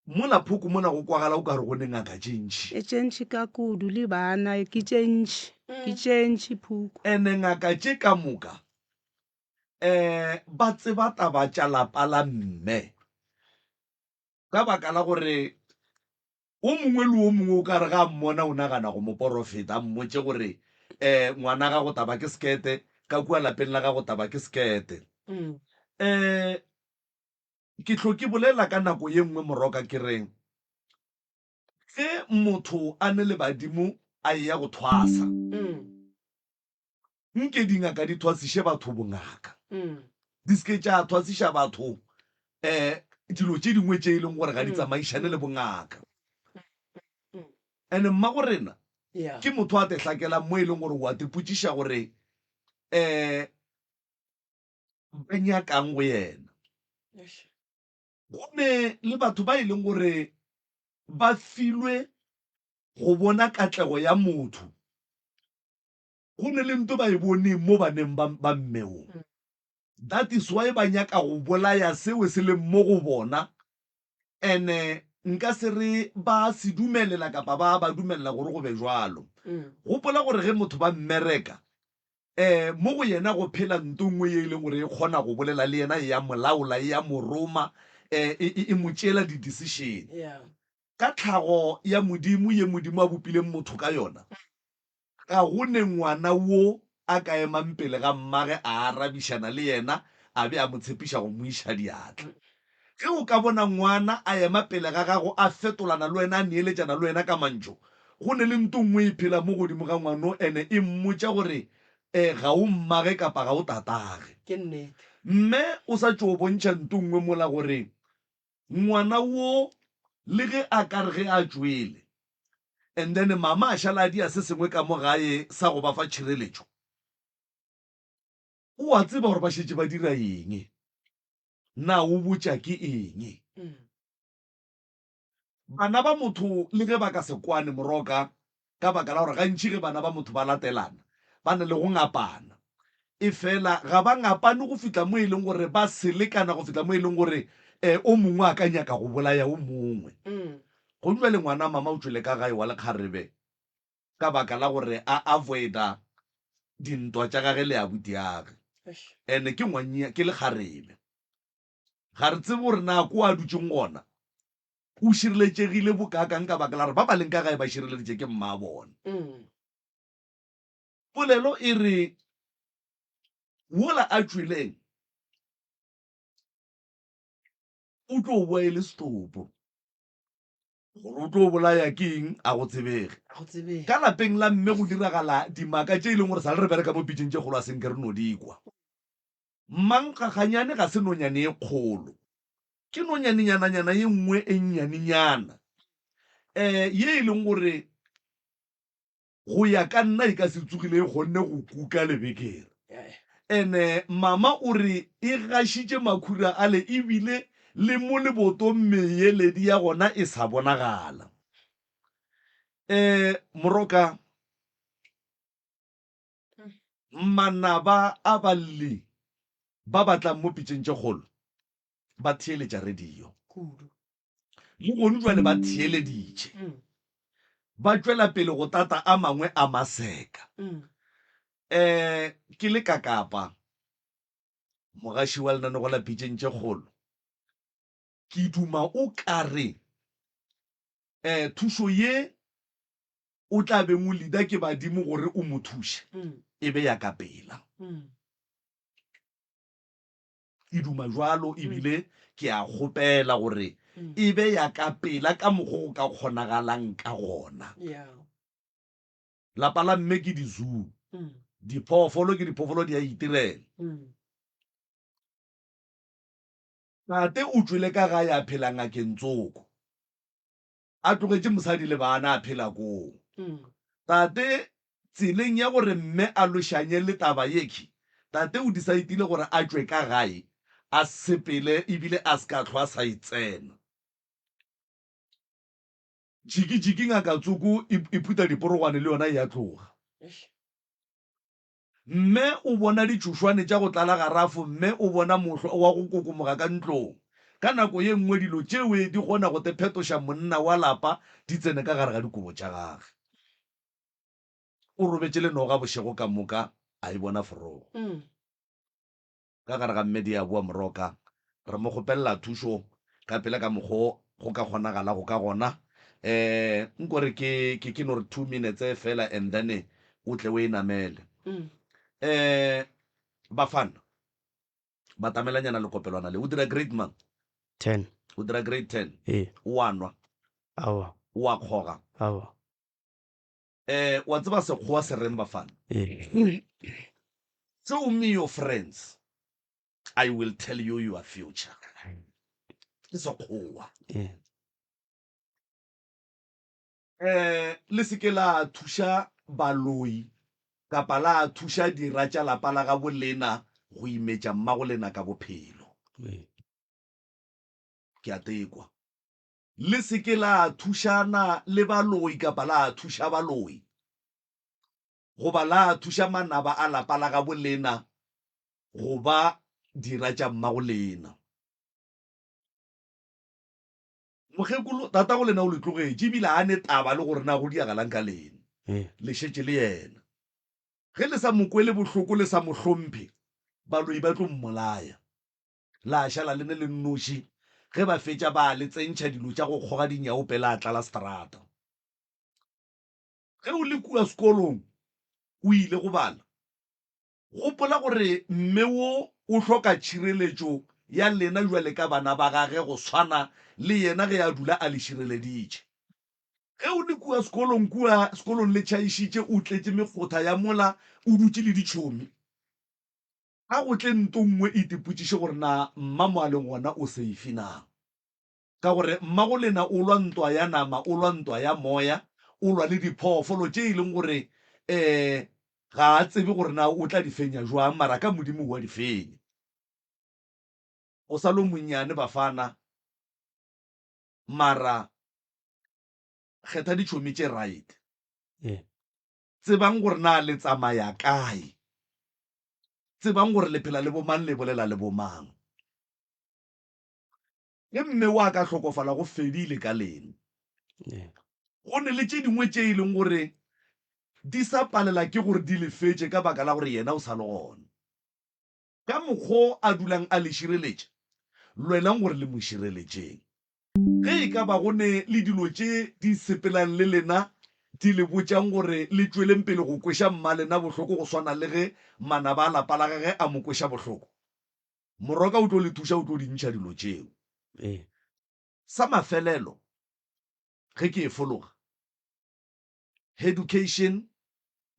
mola phoko mola go kwagala o ka re go ne ngaka tše ntši. E tše ntši ka kudu le bana ke tše ntši, ke tše ntši phuku. Ene ngaka tše ka moka um ba tseba taba tša lapa la mme ka baka la gore o mongwe le o mongwe o ka re ga a mmona o nagana go mo porofeta a mmotše gore um ngwana gago taba ke sekete ka kua lapeng la gago taba ke sekete. Um ke hlo ke bolela ka nako ye nngwe moroka ke re ge motho a ne le badimo a eya go thwasa Nke dingaka di thwasiše batho bongaka, di se ke tša thwasiša batho um dilo tše dingwe tše e leng gore ga di tsamaišane le bongaka. And-e mmagorena ke motho a te hlakelang mo e leng gore wa te potšiša gore um ba nyakang go yena. Go ne le batho ba e leng gore ba filwe go bona katlego ya motho. Go ne le nto ba e boneng mo baneng ba, ba mme wo. That is why ba nyaka go bolaya seo se leng mo go bona. And-e nka se re ba se dumelela kapa ba ba dumelela gore go be jwalo. Gopola gore ge motho ba mmereka, um mo go yena go phela nto nngwe ye e leng gore e kgona go bolela le yena, e ya mo laola, e ya mo roma, um e, e, e mo tšeela di-decision. Ka tlhago ya Modimo ye Modimo a bopileng motho ka yona, Ga go ne ngwana wo a ka emang pele ga mmage a arabišana le yena a be a mo tshepiša go mo iša diatla. Ge o ka bona ngwana a ema pele ga gago a fetolana le wena a neeletšana le wena ka mantšu, go ne le nto nngwe e phela mo godimo ga ngwano ene e mmotša gore ga o mmage kapa ga o tatage. Ke nnete. Mme o sa tšo bontšha nto nngwe mola gore Ngwana wo le ge a ka re ge a tšwele and then mama a šala a dia se sengwe ka mo gae sa go ba fa tšhireletšo. O a tseba gore ba šetše ba dira eng. Na o botša ke eng? Bana ba motho le ge ba ka se kwane moroka ka baka la gore gantši ge bana ba motho ba latelana ba na le go ngapana. Efela ga ba ngapane go fihla mo e leng gore ba selekana go fihla mo e leng gore o mongwe a ka nyaka go bolaya o mongwe. Go bjale ngwana mama o tšwele ka gae wa lekgarebe ka baka la gore a avoida dintwa tša gage le abutiage. Ene ke ngwannyia ke lekgarebe. Ga re tsebe gore na ko a dutšeng gona o šireletšegile bokaakang ka baka la gore ba ba leng ka gae ba šireleditše ke mmabona. Polelo e re wola a tšweleng o tlo boa e le setopo. Gore o tlo bolaya ke eng a go tsebege. Ka lapeng la mme go diragala dimaka tše e leng gore sa le re bereka mo pitšeng tše kgolo a senke re no di kwa. Mmankgaganyane ga se nonyane e kgolo. Ke nonyanenyananyana ye nngwe e nnyanenyana um ye e leng gore go ya ka nna e ka se tsogile e kgonne go kuka lebekere. Ene mama o re e gašitše makhura ale ebile le mo lebotong meyeledi ya gona e sa bonagala. Um Moroka, manaba a balli ba ba tlang mo pitšeng tše kgolo ba theeletša radio. Kudu. Le gonu jwale ba theeleditše. Ba tšwela pele go tata a mangwe a maseka. Um ke le ka Kapa, mogaši wa lenanego la Pitšeng tše Kgolo, ke duma o ka re um thušo ye o tla beng o leader ke badimo gore o mo thuše e be ya ka pela. Ke duma bjalo ebile ke a kgopela gore e be ya ka pela ka mokgo go ka kgonagalang ka gona. Lapa la mme ke di-zoo, diphoofolo ke diphoofolo di a itirela. Tate o tšwele ka gae a phela ngakeng tsoko, a tlogetše mosadi le bana a phela koo. Tate tseleng ya gore mme a lošanye le taba yekhi, tate o disaetile gore a tšwe ka gae a sepele ebile a se ka hlwa a sa e tsena. Jiki-jiki ngaka tsoko e, e phutha diporogwane le yona e a tloga. Mme o bona ditšhošwane tša go tlala garafo mme o bona mohlwa wa go kokomoga ka ntlong. Ka nako ye nngwe dilo tšewe di kgona go te phetoša monna wa lapa di tsene ka gare ga dikobo tša gage. O robetše le noga bošego ka moka a e bona forogo. Ka gare ga Mme Diaboa Moroka, re mo kgopelela thušo ka pela ka mokgo go ka kgonagalago ka gona. Um nko re ke, ke, ke no re 2 minutes fela and then o tle o e namele. Um Bafana, batamelanyana lekopelwana le. O dira grade mang? 10. O dira grade 10? Ee. O a nwa? Aowa. O a kgoga? Aowa. Eh, wa tseba Sekgowa se reng, bafana? Ee. Show me your friends, I will tell you your future. Ke Sekgowa. Ee. Eh, le se ke la thuša baloi kapa la thuša dira tša lapa la gabo lena go imetša mmago lena ka bophelo. Ee. Ke a tekwa. Le se ke la thušana le baloi kapa la thuša baloi, goba la thuša manaba a lapa la gabo lena go ba dira tša mmago lena. Mokgekolo, tatago lena o le tlogetše ebile ga a ne taba le gore na go diagalang ka lena. Le šetše le yena. Ge le sa mo kwele bohloko, le sa mo hlomphe, baloi ba tlo mmolaya. La šala le ne le nnoši, ge ba fetša ba le tsentšha dilo tša go kgoga dinyaope la tlala seterata. Ge o le kua sekolong o ile go bala, gopola gore mme wo o hloka tšhireletšo ya lena bjale ka bana ba gage go swana le yena ge a dula a le šireleditše. Ge o le kua sekolong, kua sekolong le tšhaišitše o tletše mekgotha ya mola o dutše le ditšhomi, A go tle nto nngwe e ipotšiše gore na mma mo a leng gona o safe na. Ka gore mmago lena o lwa ntwa ya nama, o lwa ntwa ya moya, o lwa le diphoofolo tše e leng gore um. Ga a tsebe gore na o tla di fenya jwang, mara ka Modimo o a di fenya. O sa le o monnyane bafana, mara kgetha ditšhomi tše right. Tsebang gore na le tsamaya kae. Tsebang gore le phela le bomang le bolela le bomang. Ge mme wa ka hlokofala go fedile ka lena. Go ne le tše dingwe tše e leng gore di sa palela ke gore di le fetše ka baka la gore yena o sa le gona. Ka mokgo a dulang a le šireletša, lwelang gore le mo šireletšeng. Ge e ka ba go ne le dilo tše di sepelang le lena di le botšang gore le tšweleng pele go kweša mmalena bohloko go swana le ge manaba a lapa la gagwe a mo kweša bohloko, Moroka o tlo le thuša, o tlo di ntšha dilo tšeo. Sa mafelelo, ge ke e fologa, Education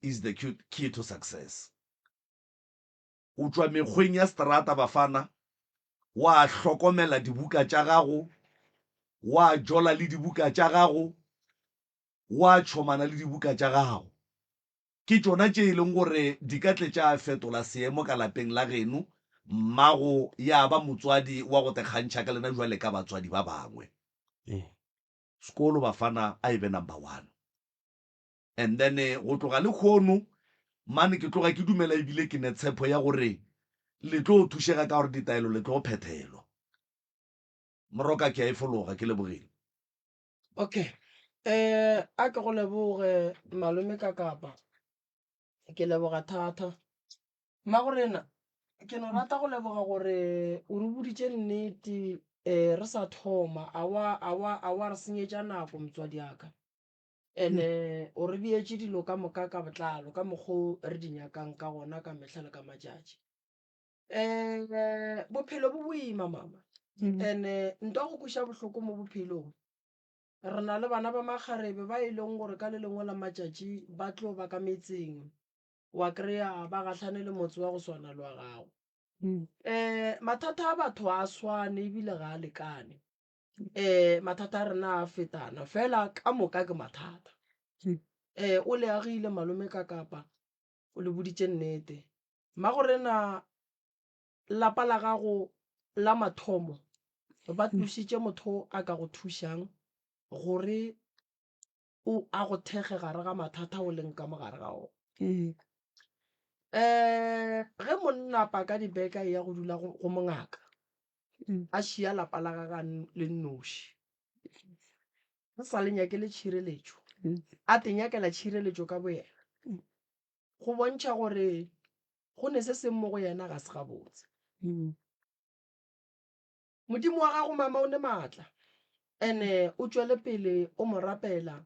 is the key to success. O tšwa mekgweng ya seterata, bafana, wa hlokomela dibuka tša gago, wa jola le dibuka tša gago, wa tšhomana le dibuka tša gago. Ke tšona tše e leng gore di ka tle tša fetola seemo ka lapeng la geno, mmago ya ba motswadi wa go tekgantšha ka lena bjale ka batswadi ba bangwe. Sekolo bafana a e be number one. And then go tloga lehono mane ke tloga ke dumela ebile ke ne tshepo ya gore le tlo thušega ka gore ditaelo le tlo phethelwa. Moroka ke a e fologa, ke lebogile. Okay. Eh, a ke go leboge malome ka kapa. Ke leboga thata. Mmagorena, ke no rata go leboga gore o re boditše nnete eh re sa thoma a wa a wa a wa re senyetša nako motswadi wa ka. Ene o re beetše dilo ka moka ka botlalo ka mokgo re di nyakang ka gona ka mehla le ka matšatši. Um bophelo bo boima mama ene nto ya go kweša bohloko mo bophelong re na le bana ba makgarebe ba e leng gore ka le lengwe la matšatši ba tlo ba ka metseng wa kry-a ba gahlane le motse wa go swana le wa gago. Um mathata a batho a swane ebile ga a lekane. Um mathata a rena a fetana fela ka moka ke mathata. Um o le agile malome ka kapa o le boditše nnete. Mmagorena lapa la gago la mathomo ba tlošitše motho a ka go thušang gore o a go thekge gare ga mathata o leng ka mo gare ga ona. Um ge monna a paka dibeke a eya go dula go mongaka, a šia lapa la gagwe le nnoši, a sa le nyakele tšhireletšo, a te nyakela tšhireletšo ka boyena, go bontšha gore go ne se seng mo go yena ga se gabotse. Modimo wa gago mama o ne maatla ene o tšwele pele o mo rapela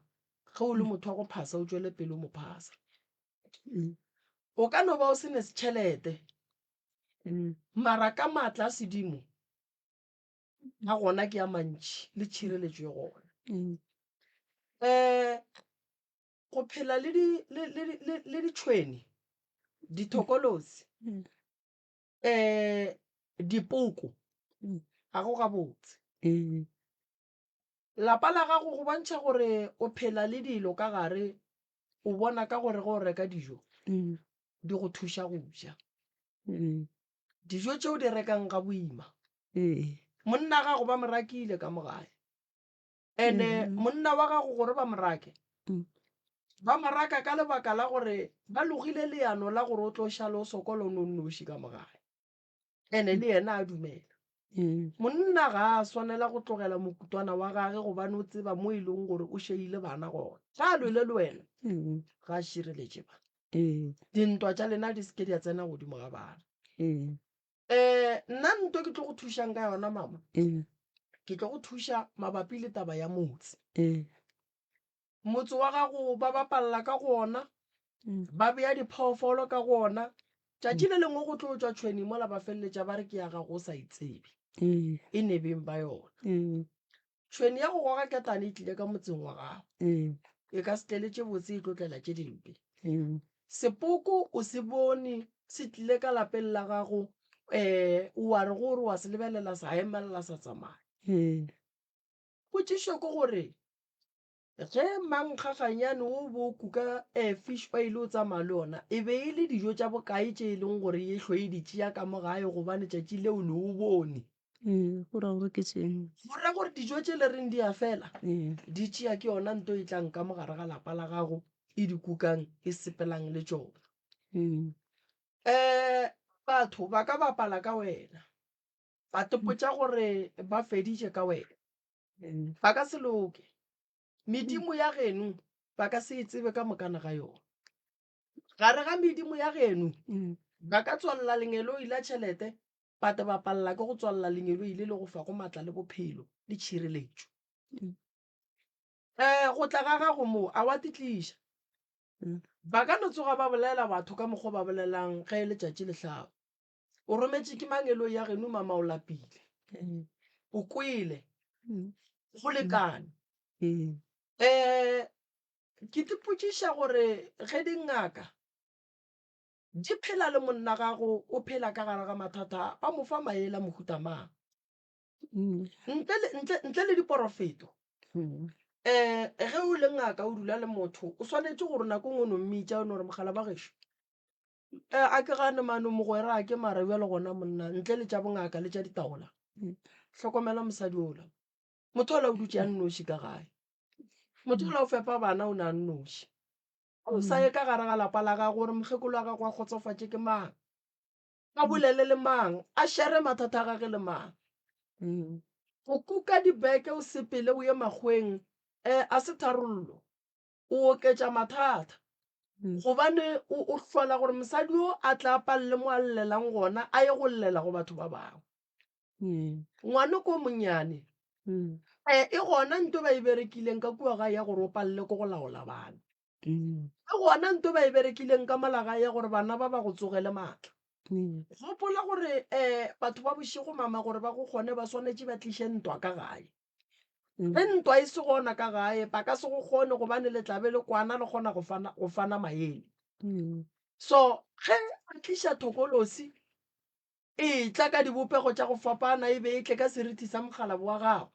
ge o le motho wa go phasa o tšwele pele o mo phasa. O ka no ba o se ne tšhelete mara ka maatla a sedimo a gona ke a mantši le tšhireletšo e gona. Um go phela le di le le le le ditšhwene, dithokolosi, um dipoko ga go gabotse. Lapa la gago go bontšha gore o phela le dilo ka gare, o bona ka gore ge o reka dijo di go thuša go ja. Dijo tše o di rekang ga boima, monna gago ba mo rakile ka mo gae. Ene monna wa gago gore ba mo rake, ba mo raka ka lebaka la gore ba logile leano la gore o tlo šala o sokola o no nnoši ka mo gae. Ene le yena a dumela. Monna ga a swanela go tlogela mokutwana wa gage gobane o tseba mo e leng gore o šeile bana gona. Ga a lwele le wena, ga a šireletše bana. Dintwa tša lena di se ke di a tsena godimo ga bana. Um nna nto ke tlo go thušang ka yona mama, ke tlo go thuša mabapi le taba ya motse. Motse wa gago ba bapalla ka go ona, ba bea diphoofolo ka go ona. Tšatši le lengwe go tlo tšwa tšhwene mola ba feleletša ba re ke ya gago o sa e tsebe, e ne beng ba yona. Tšhwene ya go goga ketane e tlile ka motseng wa gago, e ka se tlele tše botse e tlo tlela tše dimpe. Sepoko o se bone se tlile ka lapeng la gago, um wa re gore wa se lebelela sa emelela sa tsamaya. Potšišo ke gore. Ge mankgaganyane wo bo o kuka fish oil o tsamaya le yona, e be e le dijo tša bokae tše e leng gore ye hlo e di tšea ka mo gae gobane tšatši leo le o bone? Ee, go ra gore ke tše. Go ra gore dijo tše le reng di a fela, di tšea ke yona nto e tlang ka mo gare ga lapa la gago e di kukang e sepelang le tšona. Batho ba ka bapala ka wena, ba tepotša gore ba feditše ka wena. Ba ka se loke. Medimo ya geno ba ka se e tsebe ka mokana ga yona. Gare ga medimo ya geno ba ka tswalela lengeloi la tšhelete, ba te ba palela ke go tswalela lengeloi le le go fago matla le bophelo le tšhireletšo. Go tla ga gago mo a wa titliša. Ba ka no tsoga ba bolela batho ka mokgwa o ba bolelang ge letšatši le hlaba. O rometše ke mangeloi ya geno mama o lapile. O kwele. Go lekane. Ke ipotšiša gore ge dingaka di phela le monna gago o phela ka gare ga mathata a, ba mo fa maele a mohuta mang? Ntle le, ntle, ntle le diporofeto. Ge o le ngaka o dula le motho, o swanetše gore nako e nngwe o no mmitša o no re mogala ba gešo. A ke gane mano mogwera a ke mara bjalo gona monna ntle le tša bongaka le tša ditaola. Hlokomela mosadi ola. Motho ola o dutše a nnoši ka gae. Motho ola o fepa bana o ne a nnoši. O sa ye ka gare ga lapa la gago gore mokgekolo wa gago a kgotsofatše ke mang. A bolele le mang, a shere mathata a gage le mang. Go kuka dibeke o sepele o ye makgoweng a se tharollo. O oketša mathata gobane o o hlola gore mosadi yo a tla palele mo a llelang gona a ye go llela go batho ba bangwe. Ngwana ko monnyane e gona nto ba e berekileng ka kua gae ya gore o palele ke go laola bana. E gona nto ba e berekileng ka mola gae ya gore bana ba ba go tsogele maatla. Gopola gore batho ba bošego mama gore ba go kgone ba swanetše ba tliše ntwa ka gae. Ge ntwa e se gona ka gae, ba ka se go kgone gobane le tla be le kwana le kgona go fana, go fana maele. So ge a tliša thokolosi e tla ka dibopego tša go fapana e be e tle ka seriti sa mokgalabo wa gagwe.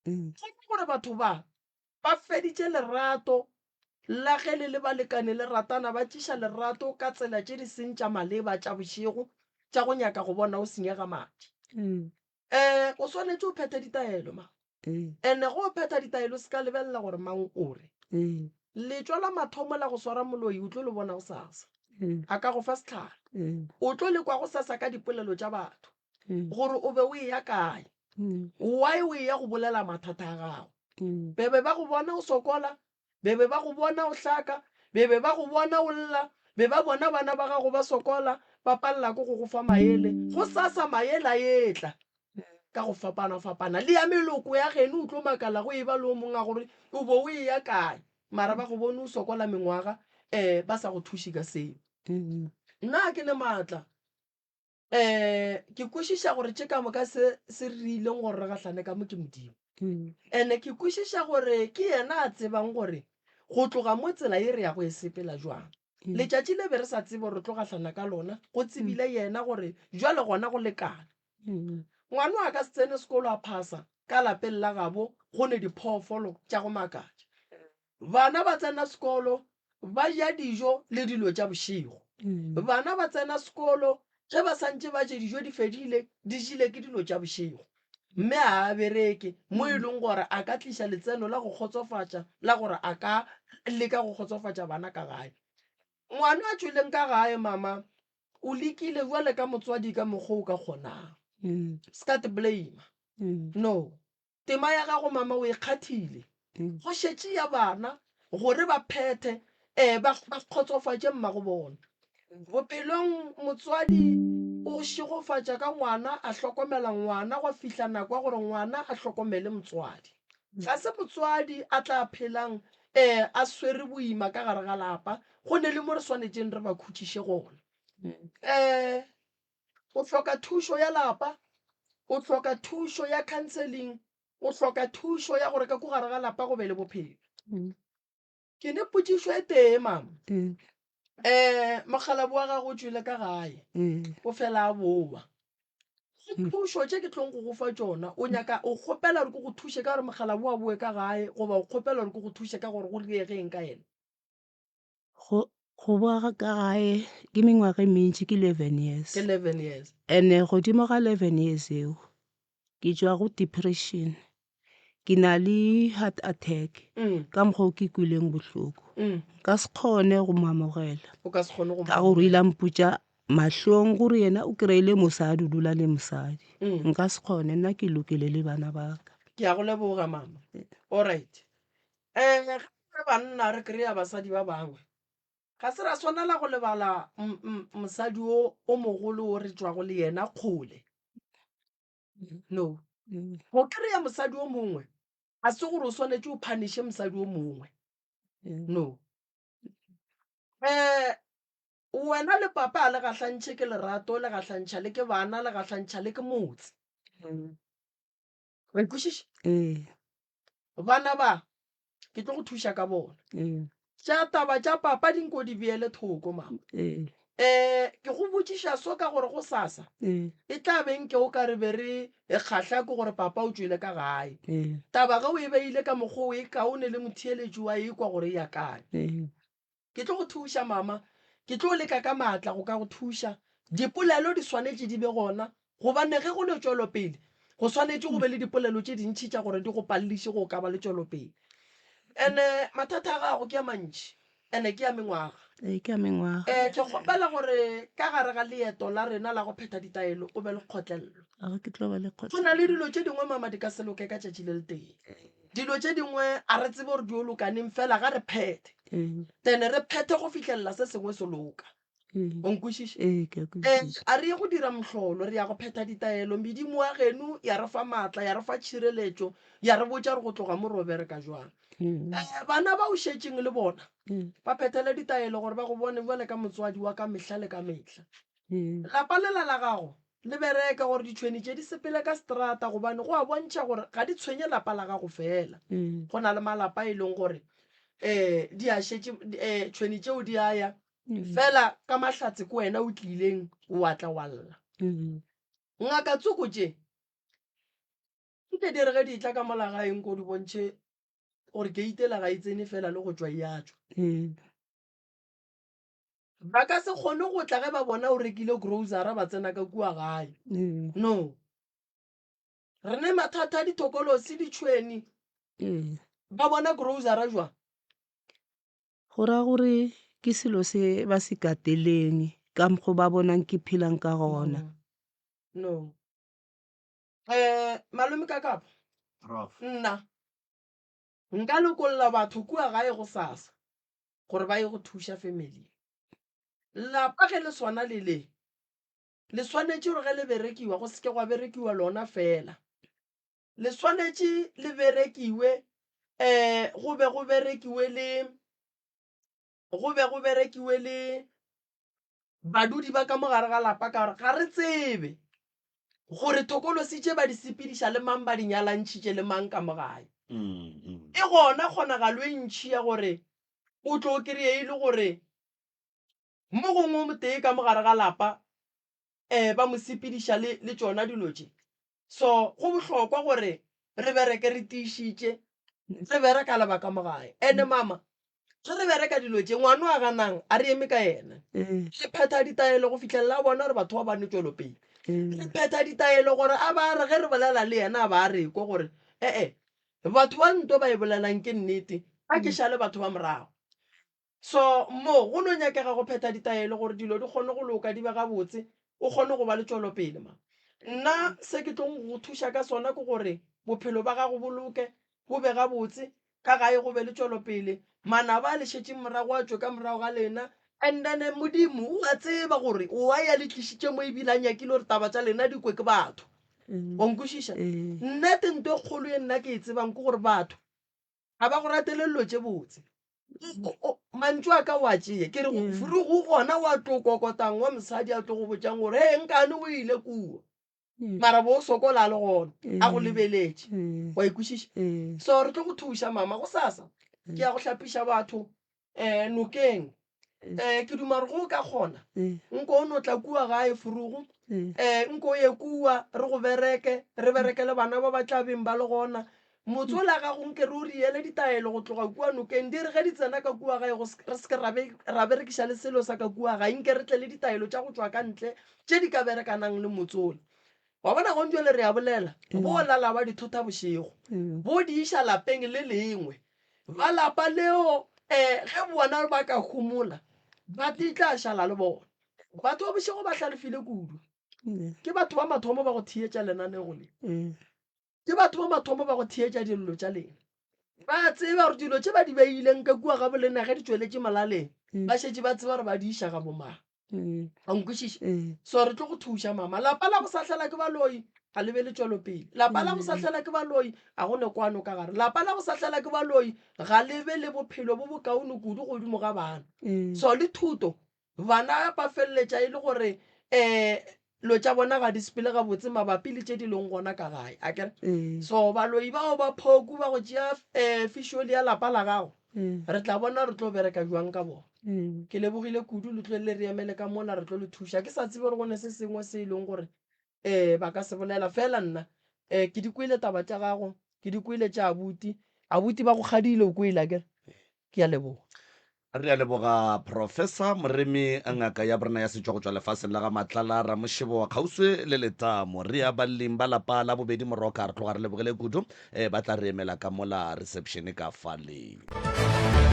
Go ke gore batho ba ba feditše lerato la ge le le balekane le ratana, ba tšiša lerato ka tsela tše di seng tša maleba tša bošego tša go nyaka go bona o senyega madi. O swanetše o phethe ditaelo ma. Ene go o phetha ditaelo se ka lebelela gore mang o re. Letšwa la mathomo la go swara moloi o tlo le bona gosasa. A ka go fa sehlare. O tlo le kwa gosasa ka dipolelo tša batho gore o be o eya kae. Why o eya go bolela mathata a gago. Be be ba go bona o sokola Be be ba go bona o hlaka, be be ba go bona o lla, be ba bona bana ba gago ba sokola, ba palela ke go go fa maele. Gosasa maele a etla ka go fapana-fapana. Le ya meloko ya geno o tlo makala go eba le o mongwe a gore o bo o eya kae, mara ba go bone o sokola mengwaga um ba sa go thuše ka seo. Nna ga ke ne maatla. Um ke kwešiša gore tše ka moka se se re rileng gore re gahlane ka mo ke Modimo. Ene ke kwešiša gore ke yena a tsebang gore go tloga mo tsela ye re ya go e sepela jwang. Letšatši le be re sa tsebe gore re tlo gahlana ka lona, go tsebile yena gore jwale gona go lekane. Ngwano a ka se tsene sekolo a phasa ka lapeng la gabo go ne diphoofolo tša go makatša. Bana ba tsena sekolo ba ja dijo le dilo tša bošego. Bana ba tsena sekolo ge ba sa ntše ba je dijo di fedile, di jile ke dilo tša bošego. Mme ga a bereke mo e leng gore a ka tliša letseno la go kgotsofatša la gore a ka leka go kgotsofatša bana ka gae. Ngwana a tšweleng ka gae mama o lekile bjale ka motswadi ka mokgwa o ka kgonang. Se ka te blame. No. Tema ya gago mama o e kgathile. Go šetše ya bana gore ba phethe ee ba ba kgotsofatše mmago bona. Bophelong motswadi o šegofatša ka ngwana a hlokomela ngwana gwa fihla nako ya gore ngwana a hlokomele motswadi. Ga se motswadi a tla phelang ee a swere boima ka gare ga lapa go ne le mo re swanetšeng re ba khutšiše gona. Ee O hloka thušo ya lapa, o hloka thušo ya counseling, o hloka thušo ya gore ka ko gare ga lapa go be le bophelo. Ke ne potšišo e tee mama. Mokgalabo wa gago o tšwele ka gae, o fela a bowa. Dithušo tše ke tlong go go fa tšona, o nyaka, o kgopela gore ke go thuše ka gore mokgalabje a boe ka gae goba o kgopela gore ke go thuše ka gore go diege eng ka yena? Go, go boa ga ka gae ke mengwaga e mentši, ke 11 years. Ke 11 years. And-e godimo ga 11 years eo, ke tšwa go depression, ke na le heart attack ka mokgwa o ke kwileng bohloko. Nka se kgone go mo amogela. O ka se kgone go mo Ka gore o ile a mpotša mahlong gore yena o kry-ile mosadi, o dula le mosadi. Nka se kgone, nna ke lokile le bana ba ka. Ke a go leboga mama. Alright. Um ge re banna re kry-a basadi ba bangwe, ga se ra swanela go lebala mosadi o o mogolo o re tšwago le yena kgole. No. Go kry-a mosadi o mongwe ga se gore o swanetše o punish-e mosadi o mongwe. No. Um wena le papa a le gahlantšhe ke lerato, le gahlantšha le ke bana, le gahlantšha le ke motse. Wa ikwešiša? Ee. Bana ba ke tlo go thuša ka bona. Ee. Tša taba tša papa di nko di beele thoko mama. Ee. Eh, ke go botšiša so ka gore gosasa Ee. e tla be nke o ka re be re e kgahla ke gore papa o tšwele ka gae. Ee. Taba ge o e beile ka mokgwa o e kaone le motheeletši wa ekwa gore e ya kae. Ee. Ke tlo go thuša mama, ke tlo leka ka maatla go ka go thuša. Dipolelo di swanetše di be gona, gobane ge go ne tšwelopele, go swanetše go be le dipolelo tše dintši tša gore di go paleliše go ka ba le tšwelopele. Ene mathata a gago ke a mantši, ene ke a mengwaga. Ee, ke a mengwaga. Eh, ke kgopela gore ka gare ga leeto la rena la go phetha ditaelo o be le kgotlello. A ke tlo ba le Go na le dilo tše dingwe mama di ka se loke ka tšatši le letee. Dilo tše dingwe a re tsebe gore di yo loka neng fela ga re phethe. Then re phethe go fihlelela se sengwe se loka. O nkwešiša? Ee, ke a kwešiša. A re ye go dira mohlolo, re ya go phetha ditaelo. Medimo wa geno ya re fa maatla, ya re fa tšhireletšo, ya re botša gore go tloga mo re o bereka jwang. Bana ba o šetšeng le bona ba phethele ditaelo gore ba go bone bjale ka motswadi wa ka mehla le ka mehla. Lapa lela la gago le bereke gore ditšhwene tše di sepele ka seterata gobane go a bontšha gore ga di tshwenye lapa la gago fela. Go na le malapa e leng gore um di a šetše um tšhwene tšeo di a ya fela ka mahlatse ke wena o tlileng wa tla wa lla. Ngaka tsoko tše nke di re ge di etla ka mola gae nko di bontšhe gore gate ela ga e tsene fela le go tšwa e a tšwa. Ba ka se kgone go tla ge ba bona o rekile grocery ba tsena ka kua gae. No. Re ne mathata a dithokolosi, ditšhweni. Ba bona grocery jwang? Go ra gore ke selo se ba se kateleng ka mokgo ba bonang ke phelang ka gona. No. Eh, malome Kakapa. Prof. Nna nka lokolla batho kua gae gosasa. gore ba ye go thuša family. Lapa ge le swana le le, le swanetše gore ge le berekiwa go seke gwa berekiwa lona fela. Le swanetše le berekiwe um go be go berekiwe le go be go berekiwe le badudi ba ka mo gare ga lapa ka gore ga re tsebe gore thokolosi tše ba di sepediša le mang ba di nyalantšhitše le mang ka mo gae. E gona kgonagalo e ntši ya gore o tlo kry-e e le gore mo gongwe o motee ka mo gare ga lapa um ba mo sepediša le le tšona dilo tše. So go bohlokwa gore re bereke re tiišitše, re bereka le ba ka mo gae. And-e mama ge re bereka dilo tše ngwana o a ganang a re eme ka yena. Re phetha ditaelo go fihlelela a bona gore batho ba ba ne tšwelopele. Re phetha ditaelo gore a ba re ge re bolela le yena a ba a re kwa gore ee batho ba nto ba e bolelang ke nnete, a ke šale batho ba morago. So mo go no nyakega go phetha ditaelo gore dilo di kgone go loka di be gabotse, o kgone go ba le tšwelopele ma. Nna se ke tlong go go thuša ka sona ke gore bophelo ba gago bo loke, bo be gabotse, ka gae go be le tšwelopele, manaba a le šetšeng morago a tšwe ka morago ga lena, and then Modimo o a tseba gore why a le tlišitše mo ebile a nyakile gore taba tša lena di kwe ke batho. Wa nkwešiša? Nnete nto e kgolo ye nna ke e tsebang ke gore batho ga ba go ratele dilo tše botse. Mantšu a ka o a tšeye, ke re go gona wa tlo kokotang wa mosadi a tlo go botšang gore he nkane o ile kua. Mara bo o sokola a le gona a go lebeletše. Wa e kwešiša? So re tlo go thuša mama gosasa ke ya go hlapiša batho um nokeng. Um ke duma gore ge o ka kgona, nko o no tla kua gae Furugu, um nko o ye kua re go bereke, re bereke le bana ba ba tla beng ba le gona. Motse ola gago nke re o riele ditaelo go tloga kua nokeng, di re ge di tsena ka kua gae go re se ke ra be ra berekiša le selo sa ka kua gae, nke re tle le ditaelo tša go tšwa ka ntle tše di ka berekanang le motse ola. Wa bona gong bjale re a bolela, bo lala ba di thotha bošego, bo di iša lapeng le lengwe. Ba lapa leo um ge bona ba ka homola, ba di tla šala le bona. Batho ba bošego ba hlalefile kudu. Ke batho ba mathomo ba go theetša lenanego le. Ke batho ba mathomo ba go theetša dillo tša lena. Ba a tseba gore dilo tše ba di beileng ka kua ga bolena ge di tšweletše molaleng, ba šetše ba tseba gore ba di iša ga bomang. A nkwešiša? So re tlo go thuša mama. Lapa la go sahlela ke baloi ga le be le tšwelopele. Lapa la go sahlela ke baloi ga go ne kwano ka gare. Lapa la go sahlela ke baloi ga le be le bophelo bo bokaone kudu godimo ga bana. So le thuto Bana ba feleletša e le gore um lo tša bona ga di sepele gabotse mabapi le tše di leng gona ka gae, akere? So baloi bao ba phoku ba go tšea um fišoli ya lapa la gago, re tla bona re tlo bereka bjang ka bona. Ke lebogile kudu, le tlo le re emele ka mola re tlo le thuša. Ke sa tsebe gore go ne se sengwe se e leng gore um ba ka se bolela, fela nna um ke di kwele taba tša gago, ke di kwele tša abuti. Abuti ba go kgadile, o kwele akere? Ke a leboga. Re a leboga Professor Moremi, ngaka ya borena ya setšo go tšwa lefaseng la ga Matlala Ramošebo kgauswi le Letamo. Re ya baleng ba lapa la bobedi Moroka, re tloga re lebogile kudu. Eh, ba tla re emela ka mola reception ka fale.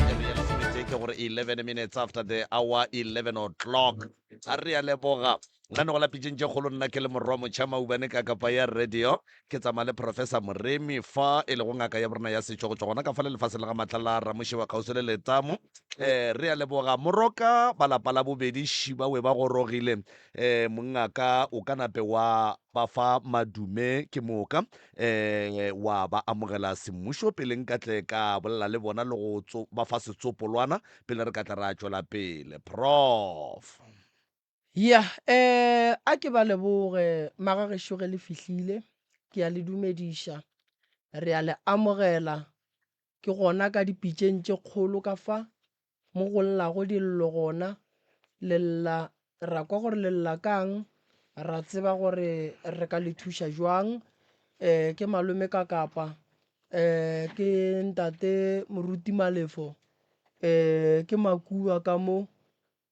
Iri ya lesometee ke gore 11 minutes after the hour 11 o'clock. A re a leboga. Nna go la pitšeng tše kgolo nna ke le morwa motšha maubane ka kapa ya radio ke tsamaya le Professor Moremi fa e lego ngaka ya borena ya setšo go tšwa gona ka fa le lefaseng la ga Matlala Ramošewa kgauswi le Letamo. Eh, re a leboga Moroka ba lapa la bobedi šiba we ba gorogile. Eh, mongaka o ka nape wa ba fa madume ke moka eh, wa ba amogela semmušo pele nka tle ka bolela le bona le go tso, ba fa setsopolwana pele re ka tla ra tšwela pele. Prof. Ya, eh, a ke ba leboge magagešo ge le fihlile. Ke a le dumediša. Re a le amogela. Ke gona ka dipitšeng tše kgolo ka fa, mo go llago dillo gona. Le lla, ra kwa gore le lla ka'ng, ra tseba gore re ka le thuša jwang. Eh, ke malome Kakapa, eh, ke ntate Moruti Malefo, eh, ke Makua ka mo.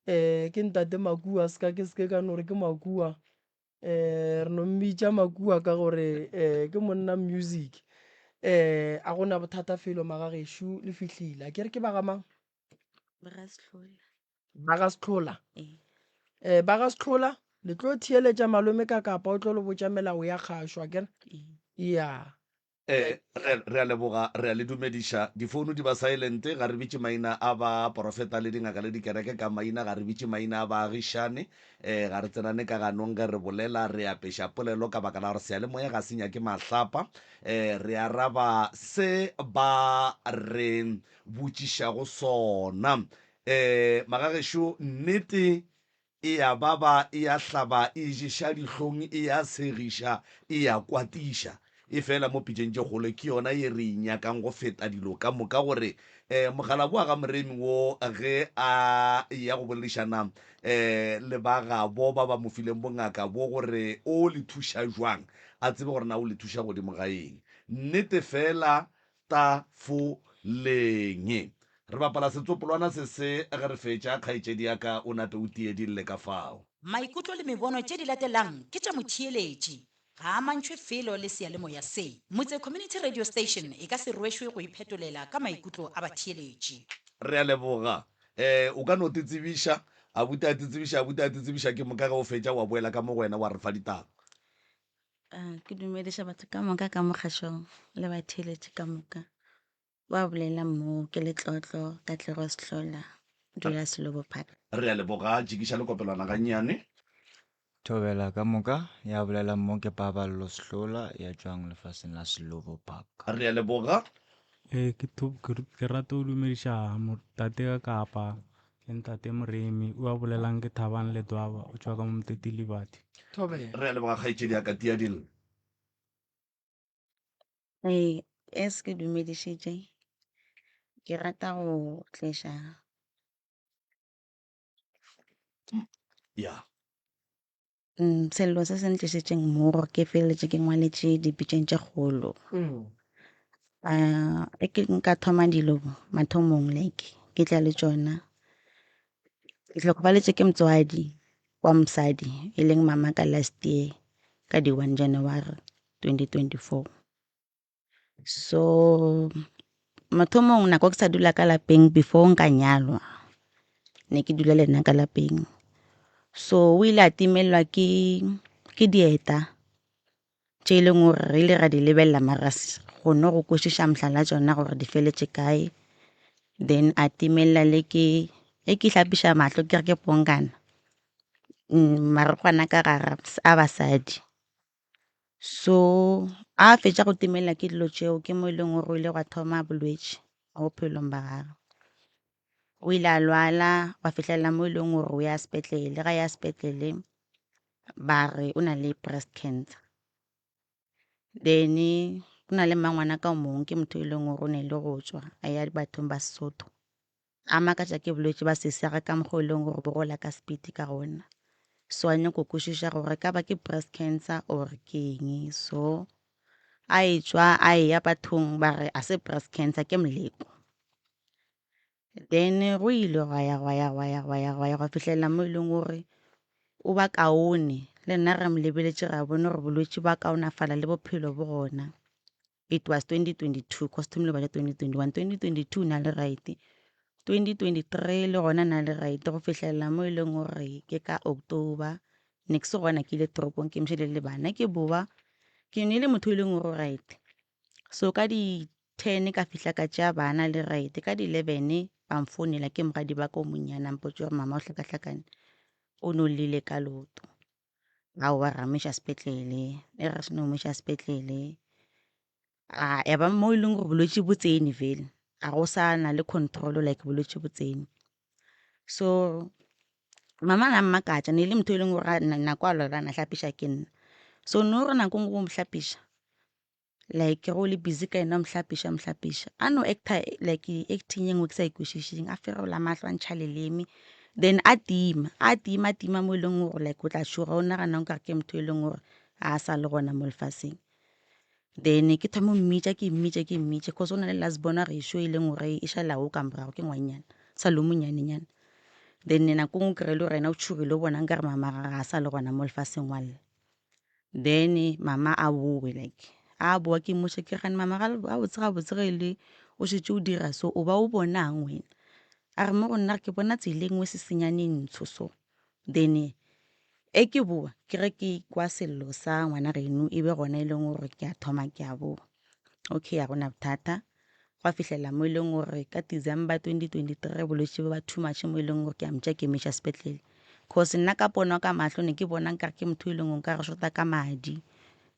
um ke ntate Makua se ka ke se ke ka no re ke Makua um re no mmitša Makua ka gore um ke monna music um a gona bothata felo magagešo le fihlile a ke re ke ba ga mang? Ba ga Sehlola. Ba ga Sehlola. Ee. Um ba ga Sehlola le tlo theeletša malome ka kapa o tlo le botša melao ya kgašo akere? Ee. Ya. Eh, re, re a leboga, re a le dumediša. Difounu di ba silent, ga re bitše maina a ba porofeta le dingaka le dikereke ka maina, ga re bitše maina a baagišane, eh, ga re tsenane ka ganong ge re bolela, re apeša polelo ka baka la gore seyalemoya ga se nyake mahlapa, eh, re araba se ba re botšišago sona. Eh, magagešo, nnete E a baba, e a hlaba, e ješa dihlong, e a segiša, e a kwatiša. Efela mo pitšeng tše kgolo ke yona ye re e nyakang go feta dilo ka moka gore um mogalabo wa ga Moremi wo ge a eya go boledišana um le ba gabo ba ba mo fileng bongaka bo gore o le thuša jwang, a tsebe gore na o le thuša godimo ga eng. Nnete fela tafoleng. Re bapala setsopolwana se se ge re fetša, kgaetšedi ya ka o nape o tie di lle ka fao. Maikutlo le mebono tše di latelang ke tša motheeletši, ga a mantšhwe felo le seyalemoya se. Motse Community Radio Station e ka se rwešwe go iphetolela ka maikutlo a batheeletši. Re a leboga. Eh, o ka no te tsebiša. Abuti a te tsebiša, abuti a te tsebiša, ke moka ge o fetša wa boela ka mo go wena wa re fa ditaba. Ah, ke dumediša batho ka moka ka mogašong le batheeletši ka moka. Wa bolela mo ke letlotlo Katlego Sehlola, dula Selobo Park. Re a leboga, tšikiša lekopelwana gannyane. Thobela ka moka, ya bolela mo ke Paballo Sehlola ya tšwang lefaseng la Selobo Park. Re a leboga. Ee, ke ke rata go dumediša tate ka Kapa le ntate Moremi o a bolelang ke Thabang Ledwaba o tšwa ka mo Moteti Liberty. Thobela. Re a leboga kgaetšedi ya ka Tia Dillo. Ee, as ke dumedišitše, ke rata go tliša. Ya. Sello se se ntlišitšeng mo gore ke feleletše ke ngwaletše dipitšeng tše kgolo. E ke nka thoma dilo mathomong like ke tla le tšona. Ke hlokofaletše ke motswadi wa mosadi e leng mama ka last year ka di 1 January 2024. So mathomong nako ke sa dula ka lapeng before nka nyalwa ne ke dula le nna ka lapeng. So o ile a timelelwa ke ke dieta tše e leng gore re ile ra di lebelela mara ra se kgone go kwešiša mohlala tšona gore di feletše kae. Then a timelela le ke ge ke hlapiša mahlo ke re ke ponkana marokgwana ka gare a basadi. So a fetša go timelela ke dilo tšeo ke mo e leng gore o ile gwa thoma bolwetši mo bophelong ba gagwe. O ile a lwala gwa fihlelela mo e leng gore o ya sepetlele, ga ya sepetlele ba re o na le breast cancer. Then go na le mmangwana ka o mongwe ke motho e leng gore o ne le go tšwa a ya bathong ba Sesotho. A makatša ke bolwetši ba sesi ka mokgwa o e leng gore bo gola ka speed ka gona. So a nyako kwešiša gore ka ba ke breast cancer or ke eng. So a etšwa a eya bathong ba re a se breast cancer ke moleko. Then go ile gwa ya gwa ya gwa ya gwa ya gwa ya gwa fihlelela mo e leng gore o ba kaone. Le nna re mo lebeletše ra bona gore bolwetši ba kaonafala le bophelo bo gona. It was 2022 cause thomile ba 2021 2022 na le right 2023 le gona na le right go fihlelela mo e leng gore ke ka October ne ke se gona ke ile toropong ke mšele le bana ke boa ke ne le motho e leng gore right so ka di 10 ka fihla ka tšea bana le right ka di 11 ba mfounela ke moradi ba ka o monnyane a mpotša gore mama o hlakahlakane o no llile ka leoto. Aowa ra mo iša sepetlele, e re re seno mo iša sepetlele a ya ba mo e leng gore bolwetši bo tsene fela, ga go sa na le control like bolwetši bo tsene. So mama a na mmakatša ne e le motho e leng gore nako a lwala a na hlapiša ke nna. So no re nako e nngwe go mo hlapiša like ge o le busy ka yena o mo hlapiša o mo hlapiša a no actor like acting e nngwe ke sa e kwešišeng a ferola mahlo a ntšha leleme then a tima a tima a tima mo e leng gore like o tla tšhoga o nagana o nkare ke motho e leng gore a sa le gona mo lefaseng. Then ke thoma mmitša ke mmitša ke mmitša cause o na le last born wa gešo e leng gore e šala o ka morago ke ngwanyana sa le o monyanenyana. Then nako e nngwe o kry-e le gore yena o tšhogile o bona nkare mama ga a sa le gona mo lefaseng wa lla. Then mama a bowe like a boa ke mmotša ke gane mama gabotse gabotse ge e le o šetše o dira so o ba o bonang wena? A re mo go nna ke bona tsela e nngwe se senyane ntsho so. Then e ke boa ke ge ke kwa sello sa ngwana geno e be gona e leng gore ke a thoma ke a boa. Okay ga gona bothata gwa fihlela mo e leng gore ka December 2023 bolwetši bo ba too much mo e leng gore ke a mo tšea ke mo iša sepetlele. Cause nna ka pono ka mahlo ne ke bona nkare ke motho e leng gore nkare short-a ka madi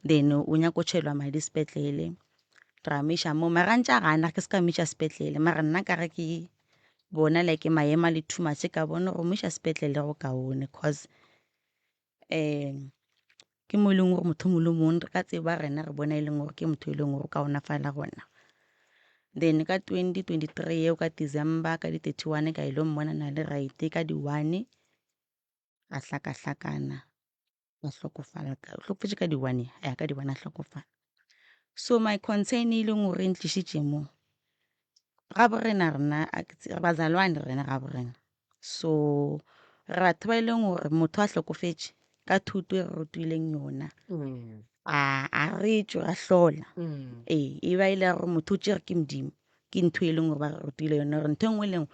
then o nyaka go tšhelwa madi sepetlele. Ra mo iša moo mara ntše a gana ke se ka mo iša sepetlele mara nna ka re ke bona like maemo a le too much ka bona gore mo iša sepetlele go kaone cause ke mo e leng gore motho o mongwe le mongwe re ka tseba rena re bona e leng gore ke motho e leng gore o kaonafala gona. Then ka 2023 eo ka December ka di 31 ka ile mmona na le right ka di 1 a hlakahlakana a hlokofala, o hlokofetše ka di 1 ya ka di 1 a hlokofala. So my concern e leng gore e ntlišitše mo gabo rena rena re bazalwane rena gabo rena. So re batho ba e leng gore motho a hlokofetše ka thuto e re rutileng yona a re tšwe ra hlola. Ee, e ba e le ya gore motho o tšere ke Modimo, ke ntho e leng gore ba re rutile yona gore ntho e nngwe le nngwe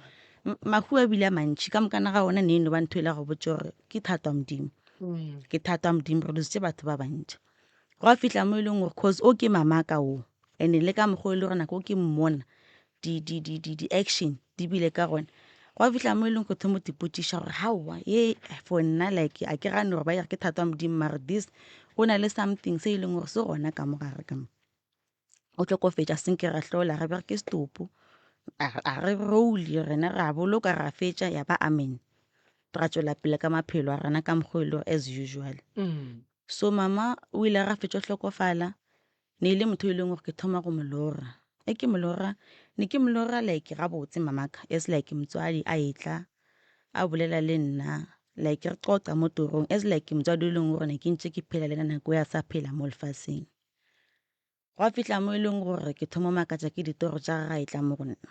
mahu a bile a mantši ka mokana ga ona ne e no ba ntho e le ya go botša gore ke thato ya Modimo, ke thato ya Modimo re lositše batho ba bantši. Gwa fihla mo e leng gore cause o ke mamaka o and-e le ka mokgwa o e le gore nako ke mmona di-action di bile ka gona. Gwa fihla mo e leng gore thoma go ipotšiša gore haowa ye for nna like a ke gane gore ba re ke thato ya Modimo mare this go na le something se e leng gore se gona ka mo gare ka mo. O hlokofetše a senke ra hlola re be re ke setopo a re roll-e rena re a boloka ra fetša ya ba amen. Ra tšwela pele ka maphelo a rena ka mokgwa o e le gore as usual. So mama o ile a fetša go hlokofala ne e le motho e leng gore ke thoma go mo lora. Ge ke mo lora ne ke mo lora like gabotse mamaka as like motswadi a etla a bolela le nna. Like re qoqa mo torong as like motswadi o leng gore ne ke ntše ke phela le yena nako ya sa phela mo lefaseng. Gwa fihla mo e leng gore ke thoma makatša ke ditoro tša gagwe e tla mo go nna.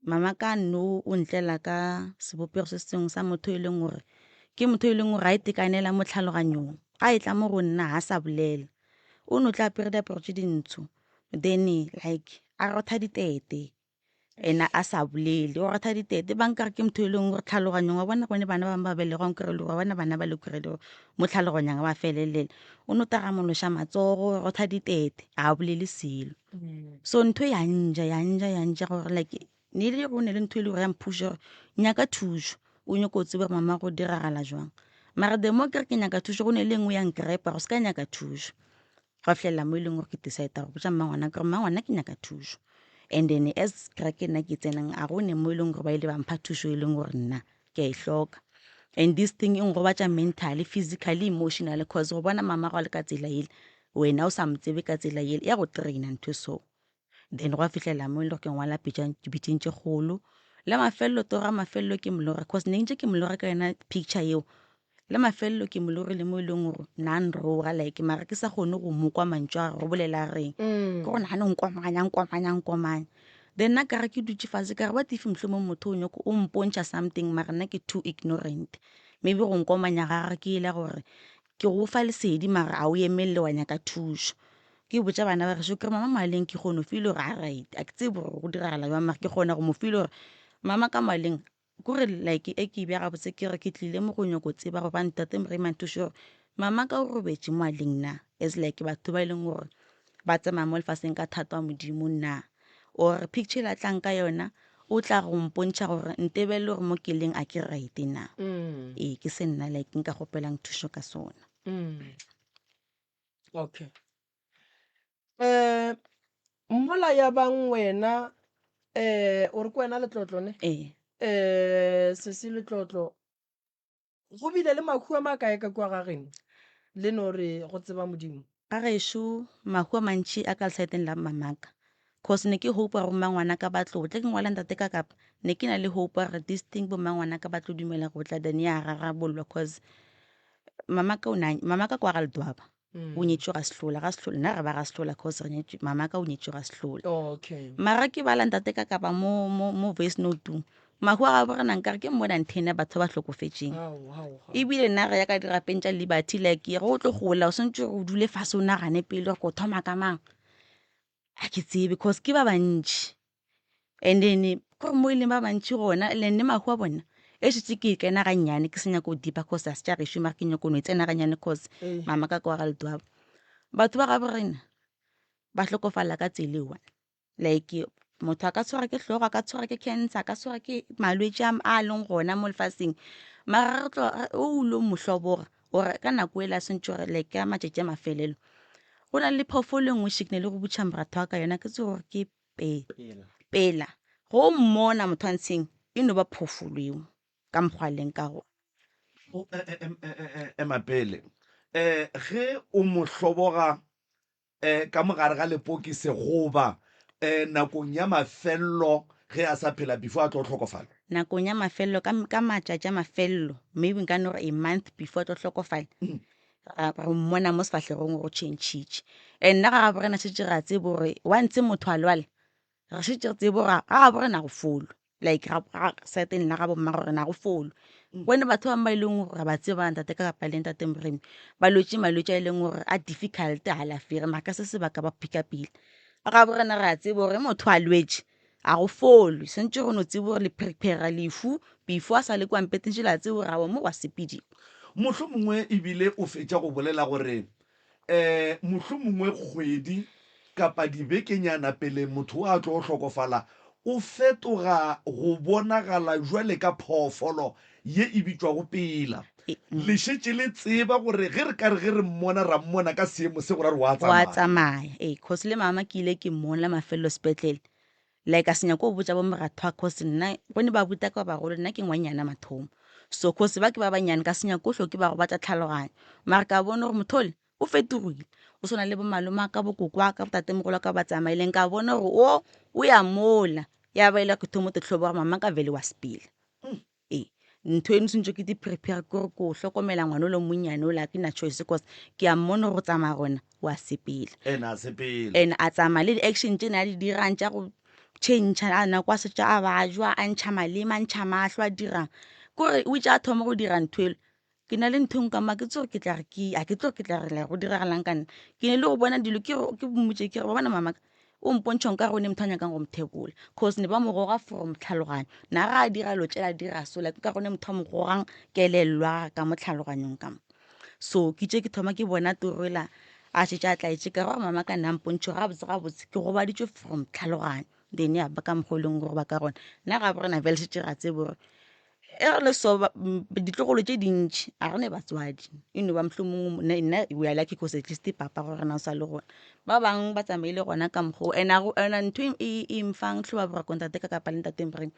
Mama ka no o ntlela ka sebopego se sengwe sa motho e leng gore ke motho e leng gore ga itekanela mo tlhaloganyong. Ga e tla mo go nna ga sa bolela. O no tla apere diaparo tše dintsho then like a rotha ditete. Ena a sa bolele o ratha ditete ba nkare ke motho e leng gore tlhaloganyong wa bona gone bana ba bangwe ba belegwang kry le gore wa bona bana ba le kry le mo tlhaloganyang ba felelela o no taramološa matsogo o rotha ditete ga a bolele selo. So ntho ya nja ya nja ya nja gore like ne le go ne le ntho e le gore ya mphuša gore nyaka thušo o nyako o tsebe gore mama go diragala jwang mara the more ke re ke nyaka thušo go ne le engwe ya nkrepa go se ka nyaka thušo. Gwa fihlelela mo e leng gore ke decide go botša mmangwana ke gore mmangwana ke nyaka thušo. And then as kereke nna ke tsenang a go ne mo e leng gore ba ile ba mpha thušo e leng gore nna ke a e hloka. And this thing e ngobatša mentally, physically, emotionally cause go bona mama go le ka tsela ele wena o sa mo tsebe ka tsela ele ya go traina ntho e so. Then gwa fihlelela mo e leng gore ke ngwala dipitšeng tše kgolo. La mafelelo toro ya mafelelo ke molora cause ne ntše ke molora ka yona picture yeo. La mafelelo ke molorile mo e leng gore na nroga like mara ke sa kgone go mo kwa mantšu a gagwe go bolela a reng. Ke gore nagane nkomanya nkomanya nkomanya. Then nna ka re ke dutše fase ka re what if mohlomong motho o nyoko o mpontšha something mara nna ke too ignorant. Maybe go nkomanya ga gagwe ke e la gore ke go fa lesedi mara ga o emelele wa nyaka thušo. Ke botša bana ba gešo ke re mama moaleng ke kgone go feel gore a right a ke tsebe gore go diragala bjang mara ke kgona go mo feel gore mama ka moaleng kore like e ke bja gabotse ke re ke tlile mo go nyako tseba gobane tate Moremi a nthuše gore mama ka o robetše moaleng na as like batho ba e leng gore ba tsamaya mo lefaseng ka thato ya Modimo na or picture e la tlang ka yona o tla go mpontšha gore ntebelele gore mo ke leng a ke right na. Ee ke se nna like nka kgopelang thušo ka sona. Okay. Um mola ya bang wena um o re ke wena Letlotlo ne? Ee. Um sesi Letlotlo, go bile le mahu a makae ka kua ga geno le no re go tseba Modimo? Ga gešo mahu a mantši a ka lesaeteng la mmamaka cause ne ke hope gore mmangwanaka ba tlo tla ke ngwala ntate ka kapa ne ke na le hope gore this thing bo mmangwanaka ba tlo dumela go tla then ya rarabollwa cause mamaka o na mamaka kwa ga Ledwaba o nyetšwe ga Sehlola ga Sehlola nna re ba ga Sehlola cause re nyetšwe mamaka o nyetšwe ga Sehlola. Okay. Mara ke bala ntate ka kapa mo mo mo voice note-ong mahu a gabo rena nkare ke more than 10 ya batho ba hlokofetšeng. Hao, hao, hao. Ebile nna re ya ka dirapeng tša Liberty like ge o tlo gola o swantše o dule fase o nagane pele gore ko thoma ka mang. A ke tsebe cause ke ba bantši and then kore mo e leng ba bantši gona le nne mahu a bona e šetše ke e kena gannyane ke se nyako go deepa cause a se tša gešo mara ke nyako no e tsena gannyane cause mama ka kwa ga Ledwaba. Batho ba gabo rena ba hlokofala ka tsela e one like motho a ka tshwarwa ke hlogo, a ka tshwarwa ke cancer, a ka tshwarwa ke malwetši a a leng gona mo lefaseng mara re tlo o ilo mo hloboga or ka nako e la swantše gore like ka matšatši a mafelelo go na le phoofolo e nngwe shik ne le go botšha moratho wa ka yona ke tsebe gore ke pe pela go mmona motho wa ntsheng e no ba phoofolo eo ka mokgwa a leng ka gona. Ema pele um ge o mo hloboga um ka mo gare ga lepokisi goba um nakong ya mafello ge a sa phela before a tlo hlokofala? Nakong ya mafello, ka, ka matšatši a mafello, maybe nka no re a month before a tlo hlokofala, ra, re mmona mo sefahlegong gore o tšhentšhitše. And nna ga gabo rena šetše ra tseba gore once motho a lwala, re šetše re tseba gore ga gabo rena go folwa. Like ga, ga saeteng la ga bomma gore na go folwa. Gone batho ba bangwe ba e leng gore ra ba tseba ntate ka kapa le ntate Moremi, ba lwetše malwetši a e leng gore a difficult a alafege mara ka se sebaka ba phika pele. Ga gabo rena re a tseba gore motho a lwetše a go folwe, swantše go no tseba gore le prepare lehu before a sa le kwa mpeteng šele a tseba gore aowa mo go a sepediwa. Mohlomongwe ebile o fetša go bolela gore um mohlomongwe kgwedi kapa dibekenyana pele motho a tlo hlokofala, o fetoga go bonagala bjale ka phoofolo ye e bitšwago pela. Le šetše le tseba gore ge re ka re ge re mmona ra mmona ka seemo se go ra re wa Wa tsamaya. tsamaya, ee, cause le mama ke ile ke mmona la mafelelo sepetlele, like a se nyako go botša bo moratho wa cause nna go ne ba buta ka ba bagolo nna ke ngwanyana mathomo so cause ba ke ba banyane ka se nyako hlo ke ba gobatša tlhaloganyo mara ka bona gore motho ole o fetogile o swana le bo malome a ka bo koko a ka bo tatemogolo a ka ba tsamaileng ka bona gore o o ya mola ya ba ile ke thomo te hloboga mama ka vele wa sepela. Ee. Ntho eno sentse ke di-prepare ke gore ko hlokomela ngwana o le monnyane o la ke na choice cause ke a mmona gore o tsamaya gona o a sepela. And a sepela. And a tsamaya le di-action tše ne a di dirang tša go change a nako a setša a bajwa a ntšha maleme a ntšha mahlo a dirang kore o itše a thoma go dira ntho ele ke na le ntho e nngwe ka mo ke tse gore ke tla re ke a ke tlo ke tla re go diragalang ka nna ke ne le go bona dilo ke ke mmotse ke re wa bona mama o mpontšha nka re o ne motho a nyakang go mothebola cause ne ba mo goga from tlhaloganyo na ga a dira lo tšela dira so like ka gone motho a mo gogang kelellwa ka mo tlhaloganyong ka mo so ke tše ke thoma ke bona toroela a šetše a tlaetše ka gore mama ka nna mpontšho gabotse gabotse ke gobaditšwe from tlhaloganyo then ya ba ka mokgwa o leng gore ba ka gona nna ga bo rena fele šetše ra tsebo gore E re le so ditlogolo tše dintši a re ne batswadi e no ba mohlomongwe nna we are lucky cause at least papa go rena o sa le gona ba bangwe ba tsamaile gona ka mokgwa o and and ntho e e mfang tlhoba boroko ntate ka kapa le ntate Mpreng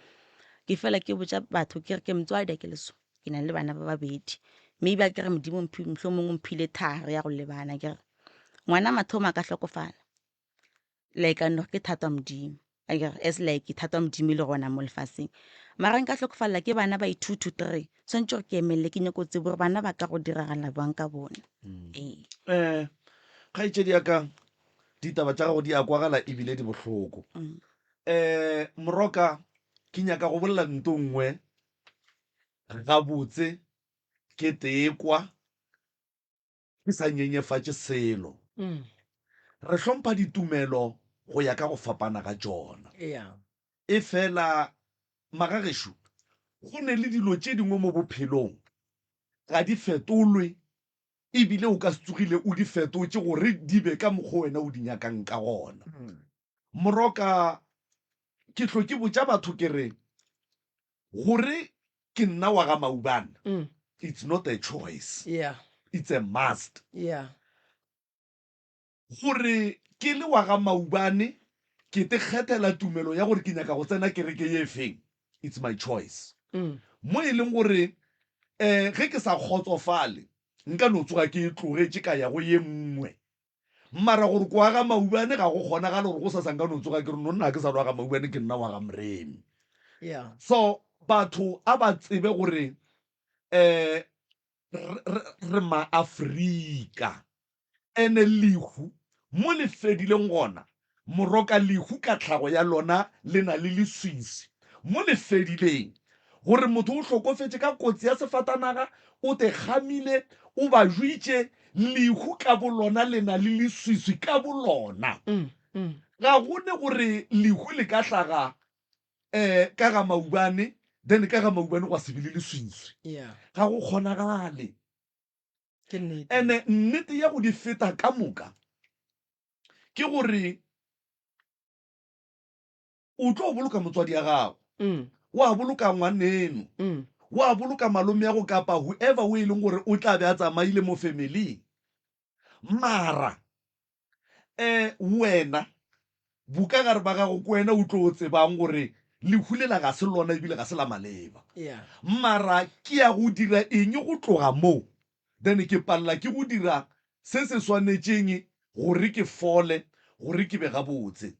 ke fela ke botša batho ke re ke motswadi a ke le so ke na le bana ba babedi maybe a ke re modimo mohlomongwe o mphile thari ya go lebana ke re ngwana mathomo a ka hlokofala like a no ke thato ya modimo akere as like thato ya modimo e le gona mo lefaseng mara nka hlokofalela ke bana ba two to three tshwanetse gore ke emelele ke nyako tsebo gore bana ba ka go diragala bjang ka bona ee um kgaetšedi ya ka ditaba tša gago di a kwagala ebile di bohloko um moroka ke nyaka go bolela nto nngwe gabotse ke tekwa ke sa nyenyefatše selo. Re hlompha ditumelo go ya ka go fapana ga tšona. Efela, magagešo, go ne le dilo tše dingwe mo bophelong ga di fetolwe e bile o ka se tsogile o di fetotše gore di be ka mokgo wena o di nyakang ka gona. Moroka, ke hlo ke botša batho ke re, Gore ke nna wa ga Maubane, it's not a choice, Yeah. it's a must. Yeah. Gore ke le wa ga Maubane, ke te kgethela tumelo ya gore ke nyaka go tsena kereke ye feng, it's my choice. Mo e leng gore um ge ke sa kgotsofale, nka no tsoga ke e tlogetše ka ya go ye nngwe. Mara gore ko wa ga Maubane ga go kgonagale gore gosasa nka no tsoga ke re no nna ga ke sa le wa ga Maubane ke nna wa ga Moremi. Yeah. So batho a ba tsebe gore um re maAfrika ene lehu mo le fedileng gona Moroka lehu ka tlhago ya lona le na le leswiswi mo le fedileng. Gore motho o hlokofetše ka kotsi ya sefatanaga, o te kgamile, o ba jwitše, lehu ka bolona le na le leswiswi ka bolona. Ga go ne gore lehu le ka hlaga um ka ga Maubane, then ka ga Maubane gwa se be le leswiswi. Ga go kgonagale. Ene nnete ya go di feta ka moka ke gore o tlo boloka motswadi ya gago mm. wa boloka ngwaneno mm. wa boloka malome ya go kapa whoever o e leng gore o tla be a tsamaile mo familing mara um wena bokagare ba gago ke wena o tlo tsebang gore lehu lela ga se lona ebile ga se la maleba mara ke ya go dira eng go tloga moo then ke palela ke go dira se se swanetšeng gore ke fole, gore ke be gabotse.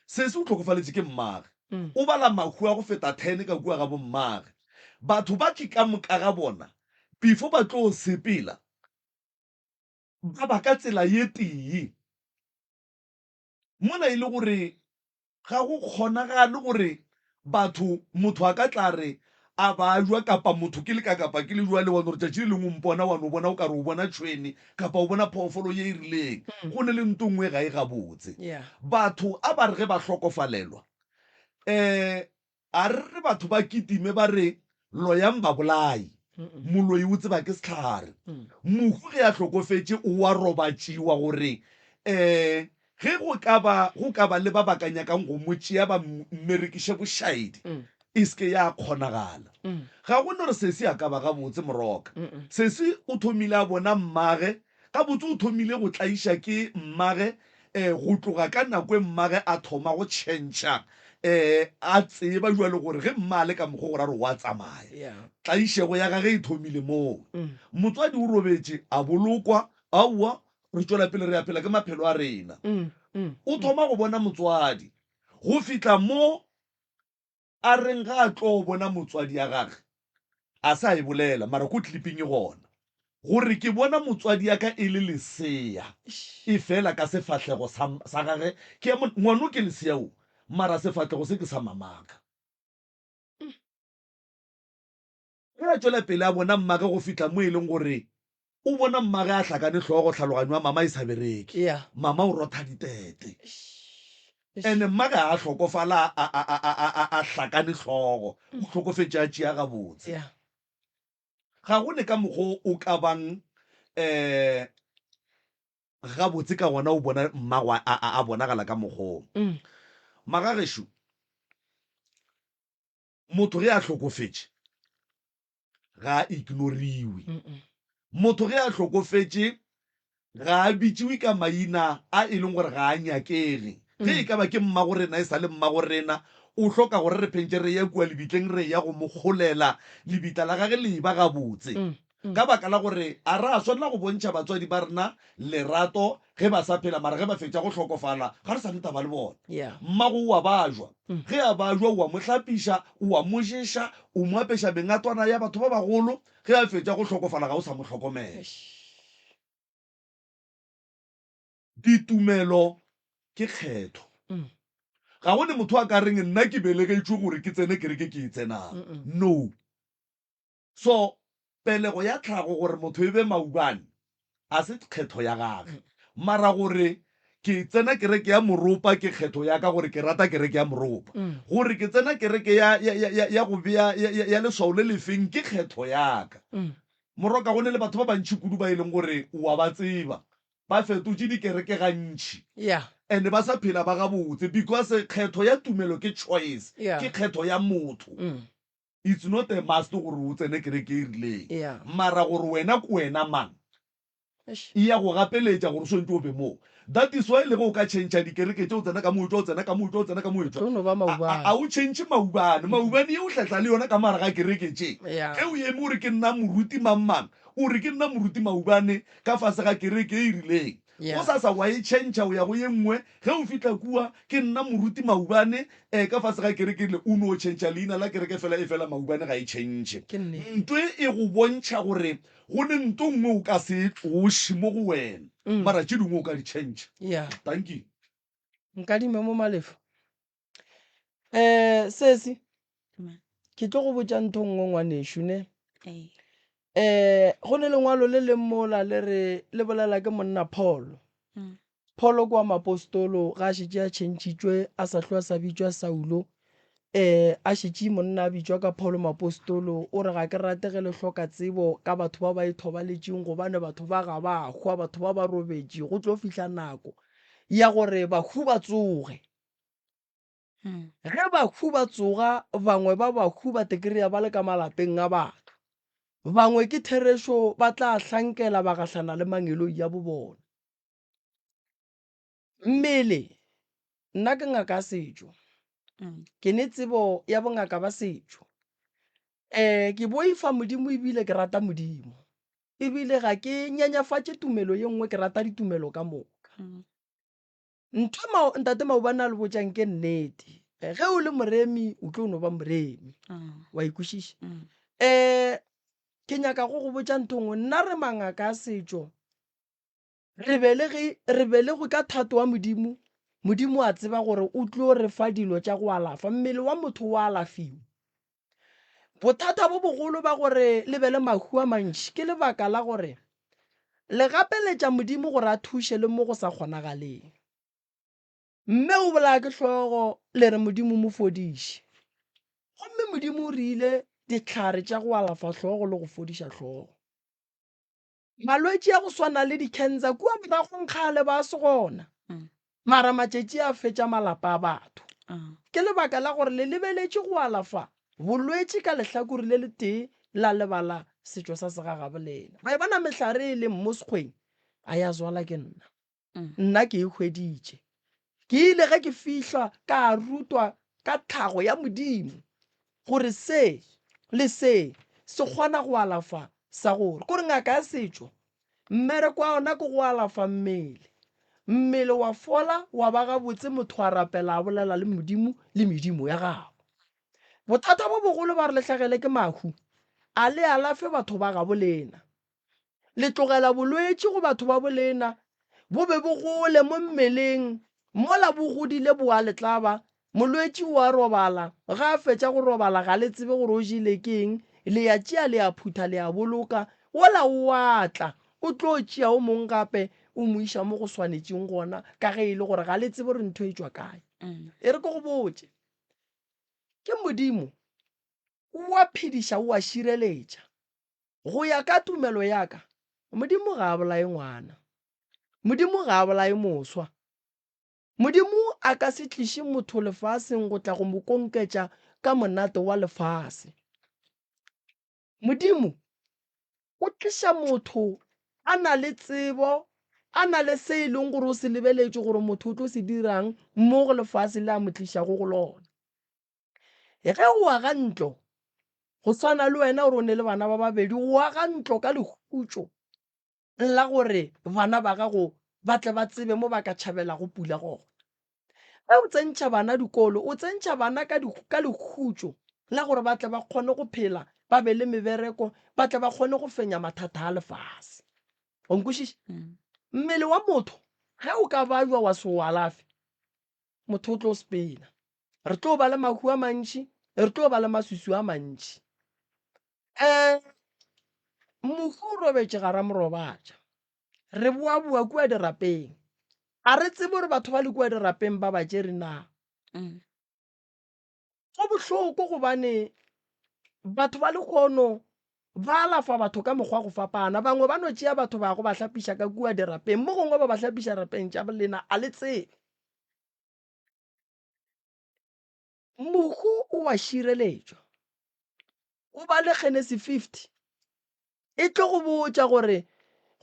Sesi o hlokofaletše ke mmage. O bala mahu a go feta ten ka kua ga bommage. Batho ba ke ka moka ga bona before ba tlo sepela ba ba ka tsela ye tee. Mola e le gore Ga go kgonagale gore batho, motho a ka tla re a bajwa kapa motho ke le ka kapa ke le jwale wa no re tšatši le lengwe o mpona wa no bona o ka re o bona tšhwene kapa o bona phoofolo ye e rileng. Go ne le nto nngwe ga e gabotse. Batho a ba re ge ba hlokofalelwa um A re re batho ba kitime ba re, Loyang babolai. Moloi o tseba ke sehlare. Mohu ge a hlokofetše o a robatšiwa gore um ge go ka ba go ka ba le ba ba ka nyakang go mo tšea ba mmerekiše bošaedi e se ke ya kgonagala. Ga go no re sesi a ka ba gabotse Moroka. Sesi o thomile a bona mmage Gabotse o thomile go tlaiša ke mmage go tloga ka nako e mmage a thoma go tšhentšha a tseba jwale gore ge mma a le ka mokgwa go ra gore wa tsamaya. Tlaišego ya gage e thomile moo. Motswadi o robetše a bolokwa, aowa re tšwela pele re a phela ke maphelo a rena. O thoma go bona motswadi go fihla mo a reng ga a tlo bona motswadi ya gage. A se a e bolela, mara ko clipping e gona. Gore ke bona motswadi ya ka e le lesea, efela ka sefahlego sa, sa gage, ke ya mo, ngwano ke lesea o, mara sefahlego se ke sa mamaka. Ge a tšwela pele a bona mmage go fihla mo e leng gore o bona mmage a hlakane hlogo, tlhaloganyo ya mama e sa bereke. Yeah. Mama o rotha ditete. Ene mmage ga a hlokofala a, a, a, a, a, a hlakane hlogo, o hlokofetše a tšea gabotse. Yeah. Ga go ne ka mokgo o ka bang um gabotse ka gona o bona mmago a, a, a bonagala ka mokgoo. Magagešo, motho ge a hlokofetše ga a ignoriwe. Motho ge a hlokofetše ga a bitšiwe ka maina a e leng gore ga a nyakege. Ge e ka ba ke mmago rena e sa le mmago rena, o hloka gore re phentše re ye kua lebitleng re eya go mo kgolela lebitla la gage le eba gabotse. Ka baka la gore a ra swanela go bontšha batswadi ba rena lerato ge ba sa phela, mara ge ba fetša go hlokofala ga re sa ne taba le bona. Mmago o a bajwa. Ge a bajwa o a mo hlapiša, o a mo ješa, o mo apeša mengatwana ya batho ba bagolo. Ge a fetša go hlokofala ga o sa mo hlokomela. Ditumelo ke kgetho. Ga go ne motho a ka reng nna ke belegetšwe gore ke tsene kereke ke e tsenang. No. So, pelego ya tlhago gore motho e be maubane a se kgetho ya gage. Mara gore ke tsena kereke ya moropa ke kgetho ya ka gore ke rata kereke ya moropa. Gore ke tsena kereke ya, ya, ya, ya, ya go bea ya, ya, ya leswao le lefeng ke kgetho ya ka. Moroka, go ne le batho ba bantši kudu ba e leng gore o a ba tseba ba fetotše dikereke gantši Yeah. and ba sa phela ba gabotse because kgetho ya tumelo ke choice, Yeah. ke kgetho ya motho. It's not a must gore o tsene kereke e rileng. Yeah. Mara gore wena ke wena mang, Eish. e ya go gapeletša gore o swantše o be moo. That is why le ge o ka tšhentšha dikereke tše, o tsena ka mo o etšwa, o tsena ka mo o etšwa, o tsena ka mo o etšwa, Tlo no ba a, a, maubane. a o tšhentšhe maubane. Maubane ye o hlatla le yona ka mo gare ga kereke tše. Yeah. Ge o eme o re ke nna moruti mang mang, o re ke nna moruti maubane ka fase ga kereke e rileng. Yeah. Gosasa wa e tšhentšha o ya go ye nngwe, ge o fihla kua, ke nna moruti Maubane, eh, ka fase ga kereke rile, o no tšhentšha leina la kereke fela, efela Maubane ga e tšhentšhe. Ke nnete. Nto e e go bontšha gore go ne nto nngwe o ka se e tloše mo go wena, mara tše dingwe o ka di tšhentšha. Yeah. Dankie. Nkadime mo Malefo. Um sesi, ke tlo go botša ntho nngwe ngwanešu ne. Um go ne lengwalo le leng mola le re le bolela ke monna Paul. Mm. Paul ke wa mapostolo ga a šetše a tšhentšhitšwe a sa hlwe a sa bitšwa Saulo. Um a šetše monna a bitšwa ka Paul mapostolo o re ga ke rate ge le hloka tsebo ka batho ba ba ithobaletšeng gobane batho ba ga ba hwa batho ba ba robetše go tlo fihla nako ya gore bahu ba tsoge. Ge bahu ba tsoga, bangwe ba bahu ba tekrea ba le ka malapeng a batho. Bangwe ke therešo ba tla hlankela ba gahlana le mangeloi a bobona. Mmele, Nna ke ngaka ya setšo. Ke ne tsebo ya bongaka ba setšo. Um ke boifa Modimo ebile ke rata Modimo. Ebile ga ke nyenyefatše tumelo ye nngwe, ke rata ditumelo ka moka. Ntho ma, ntate Maubane a le botšang ke nnete. Ge o le moremi, o tlo no ba moremi. Wa e kwešiša? Um ke nyaka go go botša ntho nngwe. Nna re mangaka a setšo, re belege, re belegwe ka thato wa Modimo. Modimo a tseba gore o tlo re fa dilo tša go alafa. Mmele wa motho o alafiwa. Bothata bo bogolo ba gore le be le mahu a mantši ke lebaka la gore le gapeletša Modimo gore a thuše le mo go sa kgonagaleng. Mme o bolaya ke hlogo le re Modimo mo fodiše. Gomme Modimo o rile dihlare tša go alafa hlogo le go fodiša hlogo. Malwetši a go swana le di-cancer kua moragong kgale ba se gona, mara matšatši a fetša malapa a batho. Ke lebaka la gore le lebeletše go alafa bolwetši ka lehlakore le letee la lebala setšo sa segagabolena. Ba e bona mehlare e leng mo sekgweng a ya zwala ke nna. Nna ke e hweditše. Ke ile ge ke fihla ka rutwa ka tlhago ya Modimo gore se le se se kgona go alafa sa gore. Kore ngaka ya setšo mmereko wa yona ke go alafa mmele. Mmele wa fola wa ba gabotse motho a rapela a bolela le Modimo le medimo ya gabo. Bothata bo bogolo ba re le hlagele ke mahu. A le alafe batho ba gabo lena. Le tlogela bolwetši go batho ba bolena, bo be bo gole mo mmeleng, mola bo godile bo a le tlaba, molwetši o a robala, ge a fetša go robala ga le tsebe gore o jele ke eng, le ya tšea le a phutha le a boloka, wola o a tla, o tlo tšea o mong gape o mo iša mo go swanetšeng gona, ka ge e le gore ga le tsebe gore ntho e tšwa kae. E re ke go botše, ke Modimo o a phediša o a šireletša. Go ya ka tumelo ya ka, Modimo ga a bolaye ngwana. Modimo ga a bolaye moswa. Modimo a ka se tliše motho lefaseng go tla go mo konketša ka monate wa lefase. Modimo o tliša motho a na le tsebo, a na le se e leng gore o se lebeletše gore motho o tlo se dirang mo go lefase le a mo tlišago go lona. Ge o aga ntlo, go swana le wena gore o ne le bana ba babedi, o aga ntlo ka lehutšo la gore bana ba gago ba tle ba tsebe mo ba ka tšhabelago pula gona. Ge o tsentšha bana dikolo, o tsentšha bana ka ka lehutšo la gore ba tle ba kgone go phela, ba be le mebereko, ba tle ba kgone go fenya mathata a lefase. O nkwešiša? Mmele wa motho ge o ka bajwa wa se o alafe, motho o tlo sepela. Re tlo ba le mahu a mantši, re tlo ba le maswiswi a mantši. Um mohu o robetše ga ra mo robatša. Re boaboa kua dirapeng. A re tsebe gore batho ba le kua dirapeng ba ba tšere na. Go bohloko gobane batho ba lehono ba alafa batho ka mokgwa go fapana. Bangwe ba no tšea batho ba go ba hlapiša ka kua dirapeng, mo gongwe ba ba hlapiša rapeng tša lena a le tsebe. Mohu o a šireletšwa. O bale Genesi 50. E tlo go botša gore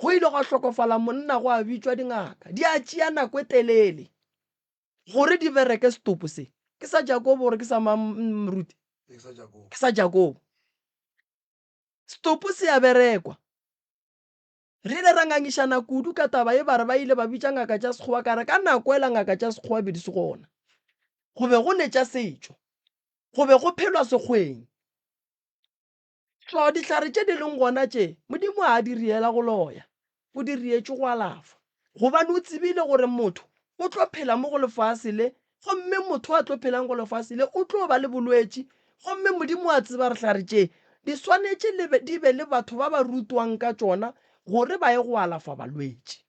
go ile gwa hlokofala monna gwa bitšwa dingaka. Di a tšea nako e telele. Gore di bereke setopo se. Ke sa Jakobo gore ke sa mang moruti? Ke sa Jakobo. Setopo se a berekwa. Re ile ra ngangišana kudu ka taba ye ba re ba ile ba bitša ngaka tša Sekgowa ka re ka nako ela ngaka tša Sekgowa be di se gona. Go be go ne tša setšo. Go be go phelwa sekgweng. So dihlare tše di leng gona tše, Modimo ga a di riela go loya, o di rietše go alafa. Gobane o tsebile gore motho o tlo phela mo go lefase le, gomme motho a tlo phelang go lefase le o tlo ba le bolwetši, gomme Modimo a tseba re hlare tše di swanetše le be, di be le batho ba ba rutwang ka tšona gore ba ye go alafa balwetši.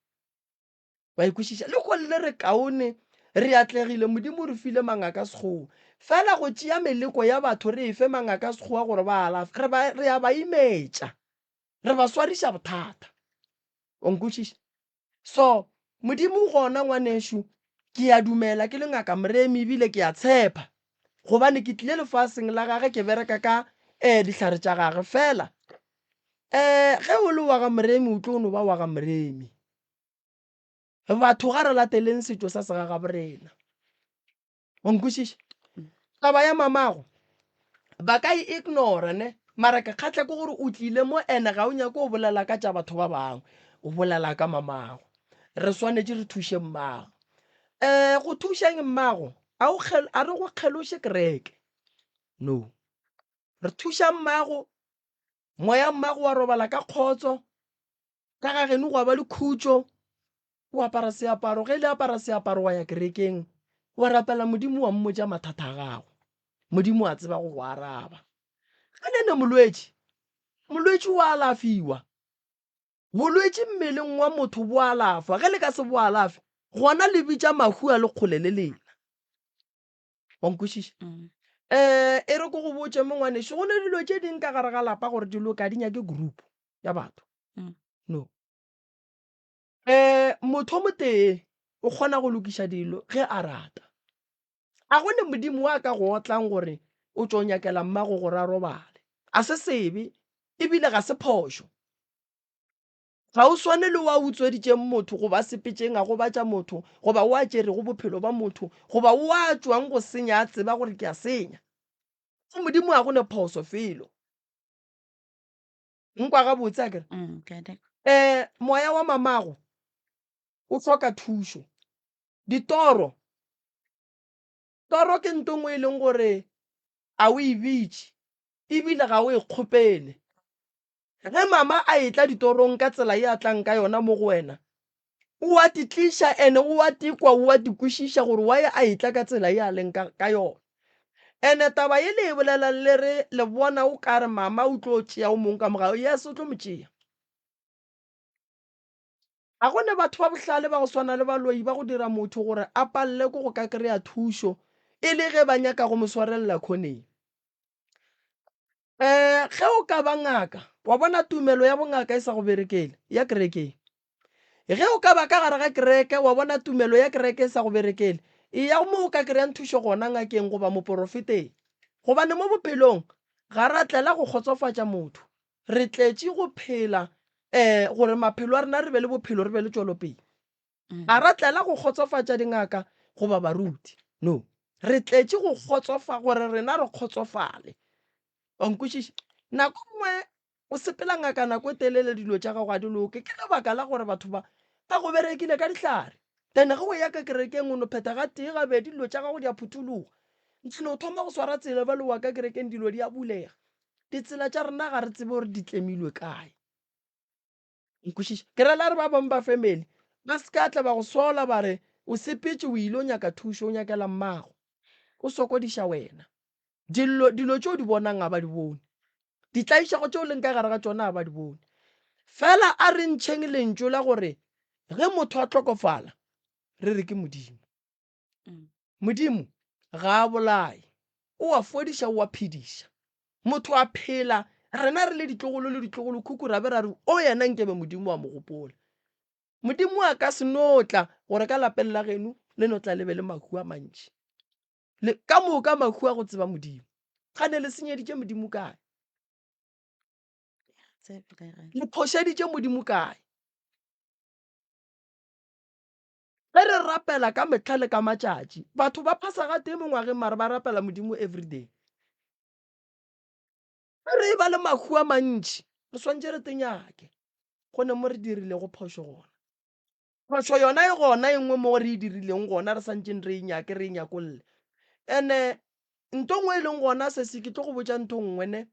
Wa e kwešiša? Lehono le re kaone, re atlegile, Modimo o re file mangaka Sekgowa. Fela go tšea meleko ya batho re e fe mangaka Sekgowa gore ba alafe, re ba, re a ba imetša. Re ba swariša bothata. Wa nkwešiša? So, Modimo o gona ngwanešu, ke a dumela ke le Ngaka Moremi ebile ke a tshepa gobane ke tlile lefaseng la gage ke bereka ka eh dihlare tša gage. Fela eh ge o le wa ga Moremi o tlo no ba wa ga Moremi. Batho ga re lateleng setšo sa segagaborena. Wa nkwešiša? Taba ya mamago ba ka e ignora ne, mara ke kgahla ke gore o tlile mo ene ga o nyake go bolela ka tša batho ba bangwe, o bolela ka mamago. Re swanetše re thuše mmago. Um go thušeng mmago a o a re go kgeloše kereke. No. Re thuša mmago, moya mmago wa robala ka kgotso, Ka ga geno gwa ba le khutšo, o apara seaparo, ge le apara seaparo wa ya kerekeng, wa rapela Modimo wa mmotša mathata a gago. Modimo a tseba go go araba. Ge le ne molwetši, molwetši o a alafiwa. Bolwetši mmeleng wa motho bo alafwa, ge le ka se bo alafe, gona le bitša mahu a le kgole le lena. Wa nkwešiša? Um e re ko go botše mo ngwanešu, go ne dilo tše ding ka gare ga lapa gore di loke, ga di nyake group ya batho. No. Um motho o motee o kgona go lokiša dilo ge a rata. A go ne Modimo wa ka go otlang gore o tšo nyakela mmago gore a robale. A se sebe ebile ga se phošo. Ga o swane le wa utsweditšeng motho goba a sepetšeng a gobatša motho goba wa tšerego bophelo ba motho goba wa tšwang go senya a tseba gore ke a senya. Go Modimo ga go ne phoso felo. Nkwa gabotse akere? Mm, ke a deka. Eh, moya wa mamago o hloka thušo. Ditoro, toro ke nto nngwe e leng gore a o e bitše ebile ga o e kgopele. Ge mama a etla ditorong ka tsela ye a tlang ka yona mo go wena, o a di tliša ene o a di kwa, o a di kwešiša gore why a etla ka tsela ye a leng ka, ka yona. Ene taba ye le e bolelang le re le bona o kare mama o tlo tšea o mongwe ka morago, yes o tlo mo tšea. Ga go ne batho ba bohlale ba go swana le baloi ba go dira motho gore a palele ke go ka kry-a thušo e le ge ba nyaka go mo swarelela khoneng. Um ge o ka ba ngaka, wa bona tumelo ya bongaka e sa go berekele, ya kerekeng. Ge o ka ba ka gare ga kereke, wa bona tumelo ya kereke e sa go berekele, eya mo o ka kry-ang thušo gona ngakeng goba moporofeteng. Gobane mo bophelong ga ra tlela go kgotsofatša motho, re tletše go phela um gore maphelo a rena re be le bophelo, re be le tšwelopele. Ga ra tlela go kgotsofatša dingaka goba baruti. No. Re tletše go kgotsofa gore rena re kgotsofale. Wa nkwešiša? Nako nngwe o sepela ngaka nako e telele dilo tša gago ga di loke. Ke lebaka la gore batho ba ba go berekile ka dihlare. Then ge o ya ka kerekeng o no phetha gatee gabedi dilo tša gago di a phuthologa. Then o thoma go swara tsela bjale wa ka kerekeng dilo di a bulega. Ditsela tša rena ga re tsebe gore di tlemilwe kae. Nkwešiša. Ke ra la re ba bangwe ba family ba se ka tla ba go sola ba re o sepetše o ile o nyaka thušo o nyakela mmago. O sokodiša wena. Dillo dilo tše o di bonang ga ba di bone. Ditlaišego tše o leng ka gare ga tšona ga ba di bone. Fela a re ntšheng lentšu la gore ge motho a hlokofala re re ke Modimo. Modimo ga a bolaye, o a fodiša, o a phediša. Motho a phela, rena re le ditlogolo le ditlogolokhukhu ra be ra re, O yena nkebe Modimo wa mo gopola. Modimo a ka se no tla gore ka lapeng la geno le no tla le be le mahu a mantši. Le ka moka mahu a go tseba Modimo. Gane le senyeditše Modimo kae? Le phošeditše Modimo kae? Ge re rapela ka mehla le ka matšatši, batho ba phasa gatee mo ngwageng mara ba rapela Modimo everyday. Ge re eba le mahu a mantši, re swantše re tenyake go ne mo re dirilego phošo gona. Phošo yona e gona e nngwe mo re e dirileng gona re santšeng re e nyake re e nyakolle. Ene nto nngwe e leng gona sesi ke tlo go botša ntho nngwe ne.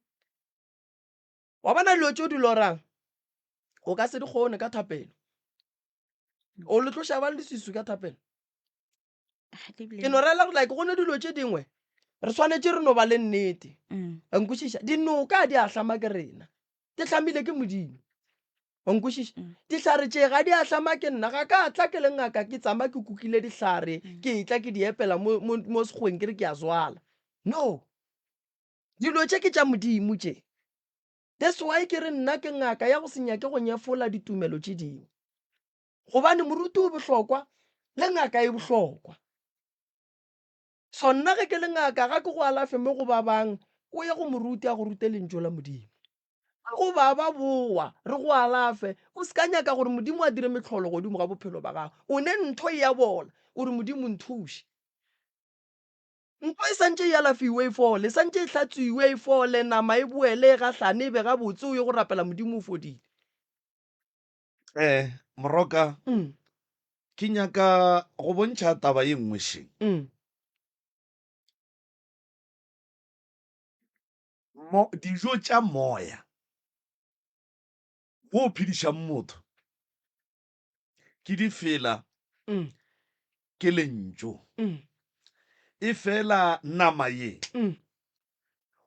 Wa bona dilo tšeo di lorang o ka se di kgone ka thapelo. O le tloša ba leswiswi ka thapelo. Ke no rela gore like go ne dilo tše dingwe re swanetše re no ba le nnete. Mm. Wa nkwešiša? Dinoka di a hlama ke rena. Di hlamile ke Modimo. Wa nkwešiša? Mm. Dihlare tše ga di a hlama ke nna. Ga ka tla ke le ngaka ke tsama ke kukile dihlare mm. ke etla ke di epela mo, mo, mo sekgweng ke re ke a zwala. No. Dilo tše ke tša Modimo tše. That's why ke re nna ke ngaka ya go se nyake go nyefola ditumelo tše dingwe. Gobane moruti o bohlokwa le ngaka e bohlokwa. So nna ge ke le ngaka ga ke go alafe mo go babang, o ye go moruti a go rute lentšu la Modimo. Ga go baba bowa re go alafe, o se ka nyaka gore Modimo a dire mehlolo godimo ga bophelo ba gago. O ne ntho e ya bola, o re Modimo nthuše. Ntho e santše e alafiwe e fole, e santše e hlatswiwe e fole, nama e boele e gahlane e be gabotse, o ye go rapela Modimo o fodile. Eh, Moroka, Mm. ke nyaka go bontšha taba ye nngwe še. Mm. Mo, dijo tša moya wo o phedišang motho ke difela Mm. ke lentšu. Mm. Efela nama ye, Mm.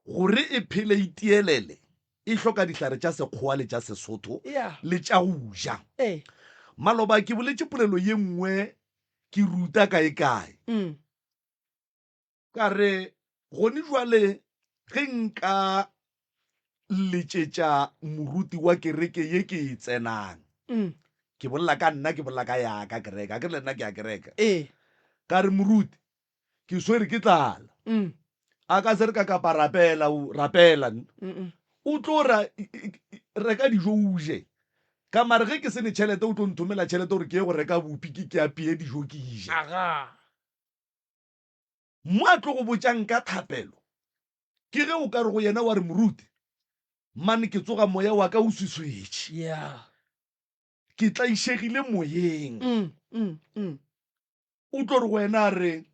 gore e phele e tielele, e hloka dihlare tša Sekgowa le tša Sesotho Yeah. le tša go ja. Ee. Maloba ke boletše polelo ye nngwe ke ruta kaekae. Mm. Ka re, Gone jwale ge nka letšetša moruti wa kereke ye ke e tsenang, Mm. ke bolela ka nna, ke bolela ka ya ka kereke, a ke re le nna ke ya kereke. Ee. Ka re, Moruti, ke swere ke tlala. Mm. A ka se re ka kapa rapela, o rapela. Mm-mm. O tlo ra reka dijo o je. Ka mare ge ke se ne tšhelete o tlo nthomela tšhelete gore ke ye go reka bupi ke ke apeye dijo ke je. Aga. Mo a tlo go botšang ka thapelo, ke ge o ka re go yena wa re, Moruti, mane ke tsoga moya wa ka o swiswetše. Yeah. Ke tlaišegile moyeng. Mm, mm, mm. O tlo re go wena a re,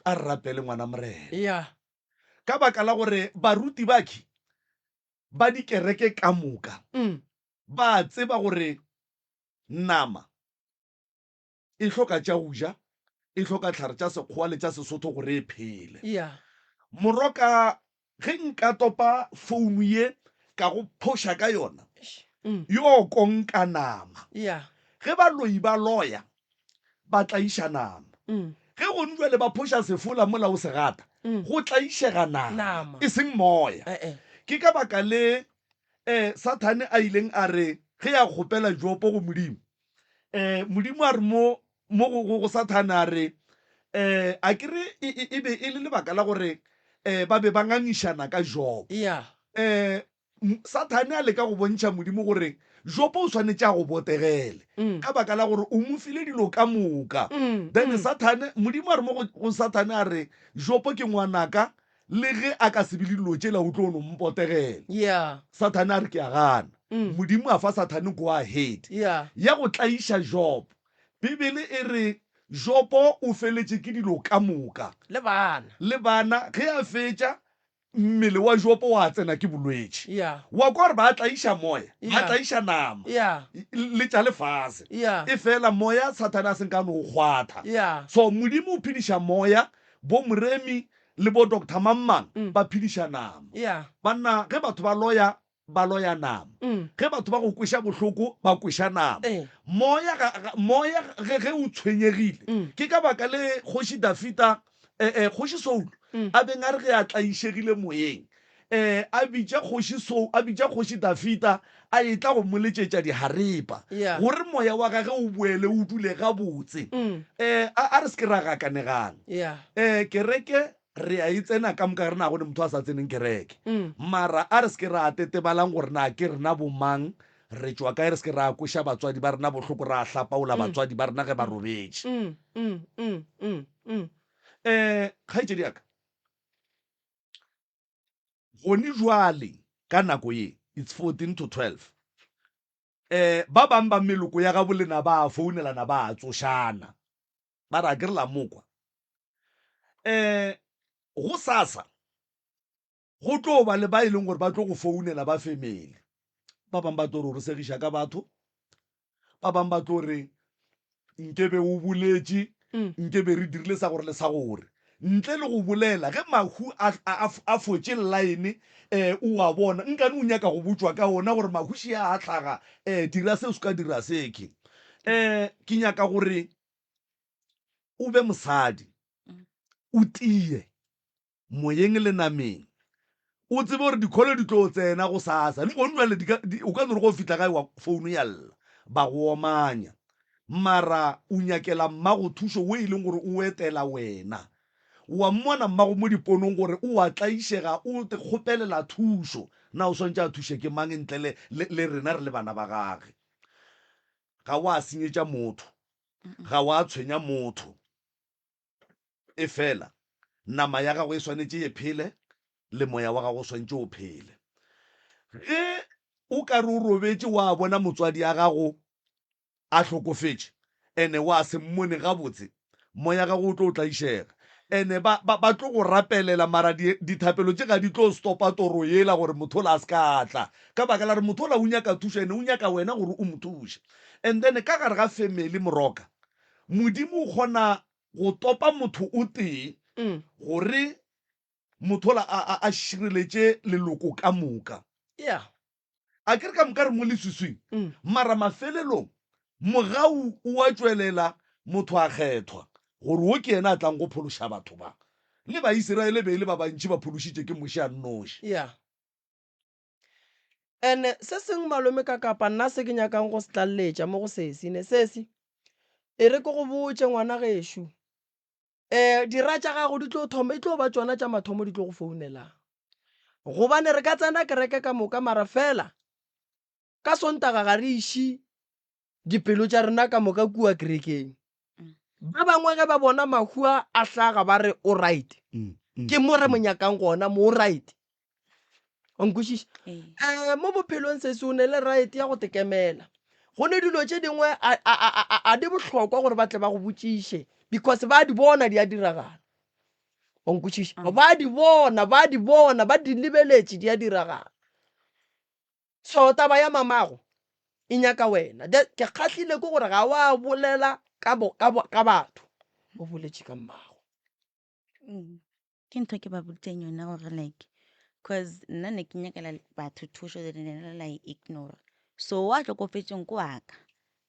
A re rapele ngwana Morena. Yeah. Ka baka la gore baruti bakhi. ba dikereke ka moka ba a tseba gore nama e hloka tša go ja, e hloka tlhare tša Sekgowa le tša Sesotho gore e phele. Moroka, ge nka topa founu ye ka go phoša ka yona, yo konka nama. Ge baloi ba loya, ba tlaiša nama. Ge gone bjale ba phoša sefola mola o se gata, go tlaišega nama, e seng moya. Ke ka baka le Sathane a ileng a re ge a kgopela Jopo go Modimo, um Modimo a re mo mo go, go, go Sathane a re, um a ke re e, e, e be e le lebaka la gore um ba be ba ngangišana ka Jobo. Yeah. Um Sathane a leka go bontšha Modimo gore Jobo o swanetše a go botegele ka baka la gore o mo file dilo ka moka. Then Sathane, Modimo a re mo go, go Sathane a re, Jobo ke ngwanaka, Le ge a ka se be le dilo tšela, o tlo no mpotegela. Yeah. Sathane a re, Ke a gana. Modimo a fa Sathane go ahead Yeah. ya go tlaiša Job. Bibele e re Jobo o feletše ke dilo ka moka. Le bana. Le bana. Ge a fetša, mmele wa Jobo wa tsena ke bolwetši. Yeah. Wa kwa gore ba tlaiša moya, ba Yeah. tlaiša nama, Yeah. le tša lefase. Yeah. Efela moya Sathane a se nka no o kgwatha. Yeah. So Modimo o phediša moya, bo Moremi le bo Doctor Mang-mang ba phediša nama. Yeah. Banna, ge batho ba loya, ba loya nama. Ge batho ba go kweša bohloko, ba kweša nama. Eh. Moya ga, ga, moya ge, ge o tshwenyegile. Ke ka baka le Kgoši Dafida, eh, eh, Kgoši Saulo, a beng a re ge a tlaišegile moyeng, eh, a bitša Kgoši Sau, a bitša Kgoši Dafida, a etla go mo letšetša diharepa, Yeah. gore moya wa gage o boele o dule gabotse. Eh, a, a re se ke ra gakanegang. Yeah. Eh, kereke re a e tsena ka moka, re na go ne motho a sa tseneng kereke. Mara a re se ke ra tetebalang gore na ke rena bomang, re tšwa kae, re se ke ra kweša batswadi ba rena bohloko, ra hlapaola batswadi ba rena ge ba robetše. Eh, kgaetšedi ya ka, Gone jwale ka nako ye, it's 14 to 12, eh, ba bang ba meloko ya gabo lena ba a founelana ba a tsošana, ba re, Akere la mo kwa? Eh, gosasa go tlo ba le ba e leng gore ba tlo go founela ba family. Ba bang ba tlo re o re segiša ka batho, Ba bangwe ba tlo re, Nke be o boletše, nke be re dirile sa gore le sa gore. Ntle le go bolela, ge mahu a, a, a fotše llaene, eh, o a bona, nkane o nyaka go botšwa ka ona gore mahu še a hlaga, eh, dira se o se ka dira sekhe. Eh, ke nyaka gore o be mosadi, o tie. moyeng le nameng. O tsebe gore dikholo di tlo tsena gosasa. Le gone bjale di ka, di, o ka no re go fihla gae wa founu ya lla, ba go omanya. Mara o nyakela mmago thušo wo e leng gore o etela wena. Wa mmona mmago mo diponong gore o a tlaišega, o te kgopelela thušo. Na o swanetše a thuše ke mang ntle le, le, le rena re le bana ba gage? Ga wa senyetša motho, ga wa tshwenya motho. Efela, nama ya gago e swanetše e phele, le moya wa gago o swanetše o phele. Ge o ka re o robetše wa bona motswadi ya gago a hlokofetše, ene wa se mmone gabotse, moya gago o tlo tlaišega. Ene ba, ba, ba tlo go rapelela, mara di, dithapelo tše ga di tlo stopa toro yela gore motho ola a se ka tla. Ka baka la gore motho ola o nyaka thušo, ene o nyaka wena gore o mo thuše. And then ka gare ga family, Moroka, Modimo o kgona go topa motho o tee gore motho ola a, a, a šireletše leloko ka moka. Yeah. A ke re ka moka re mo leswiswing, mara mafelelong mogau o a tšwelela, motho a kgethwa gore wo ke yena a tlang go phološa batho ba. Le Baisiraele be e le ba bantši ba phološitše ke Moshe a nnoši. Yeah. Ene se sengwe malome ka kapa nna se ke nyakang go se tlaleletša mo go sesi ne sesi e re ke go botše ngwana gešo um dira tša gago di tlo thoma e tlo ba tšona tša mathomo di tlo go founelang gobane re ka tsena kereke ka moka mara fela ka sontaga ga re iše dipelo tša rena ka moka kua kerekeng. Ba bangwe ge ba bona mahu a a hlaga ba re o right. Ke mo re mo nyakang gona mo o right. Wa nkwešiša? Um mo bophelong sesi o ne le right ya go tekemela. Go ne dilo tše dingwe a, a, a, a, a di bohlokwa gore ba tle ba go botšiše because ba di bona di a diragala. Wa nkwešiša? Ba di bona, ba di bona, ba di lebeletše di a diragala. So taba ya mamago e nyaka wena. The, ke kgahlile ke gore ga wa bolela ka, bo, ka, bo, ka batho, o boletše ka mmago. Mm. Ke ntho ke ba boditseng yona gore like cause nna ne ke nyakela batho thušo then lena la e ignore. So wa hlokofetšeng ke wa ka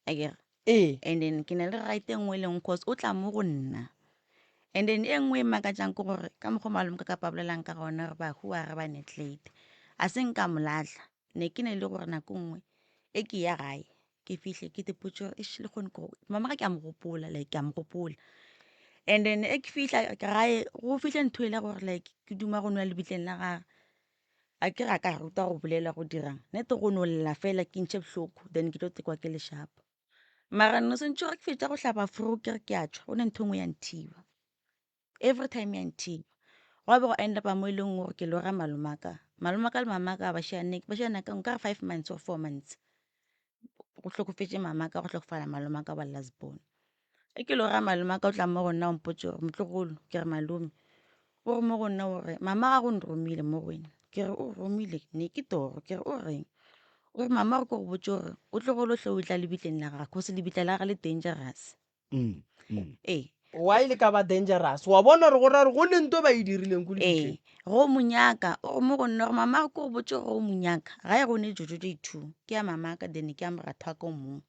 akere. Ee. And then ke na le right e nngwe le nngwe cause o tla mo go nna. And then e nngwe e makatšang ke gore ka mokgwa malome ka kapa bolelang ka gona gore bahu wa re ba neglect. A se nka mo lahla. Ne ke ne le gore nako nngwe e ke ya gae ke fihle ke ipotše gore eish lehono ke mama ga ke a mo gopola like ke a mo gopola. And then e ke fihla gae go fihle ntho e le gore like ke duma go nwa lebitleng la gage. A ke ra ka ruta go bolela go dirang nete go no lla fela ke ntšhe bohloko then ke tlo tekwa ke lešapo. Mara no sentše gore ke fetša go hlapa fro ke re ke a tšwa go ne ntho e nngwe ya nthiba. Every time ya nthiba. Gwa be go end up-a mo e leng gore ke lora malomaka. Malomaka le mamaka ba šiane ba šiana ka nkare 5 months or 4 months. Go hlokofetše mamaka go hlokofala malomaka wa last born. E ke lora malomaka o tla mo go nna o mpotše gore motlogolo ke re malome. O re mo go nna o re mama ga go nromile mo go wena. Ke re o romile ne ke toro ke re o reng. O re mama gore ke go botše gore o tlogolo hle o tla lebitleng la gagwe cause lebitla la gagwe le dangerous. Mm, mm. Ee. Why le ka ba dangerous? Wa bona gore go ra gore go ne nto ba e dirileng ko Ee, lebitleng. go mo nyaka o re mo go nna gore mama ke go botše gore o mo nyaka gae go ne jojo tše two ke ya mamaka then ke ya moratho wa ka o mongwe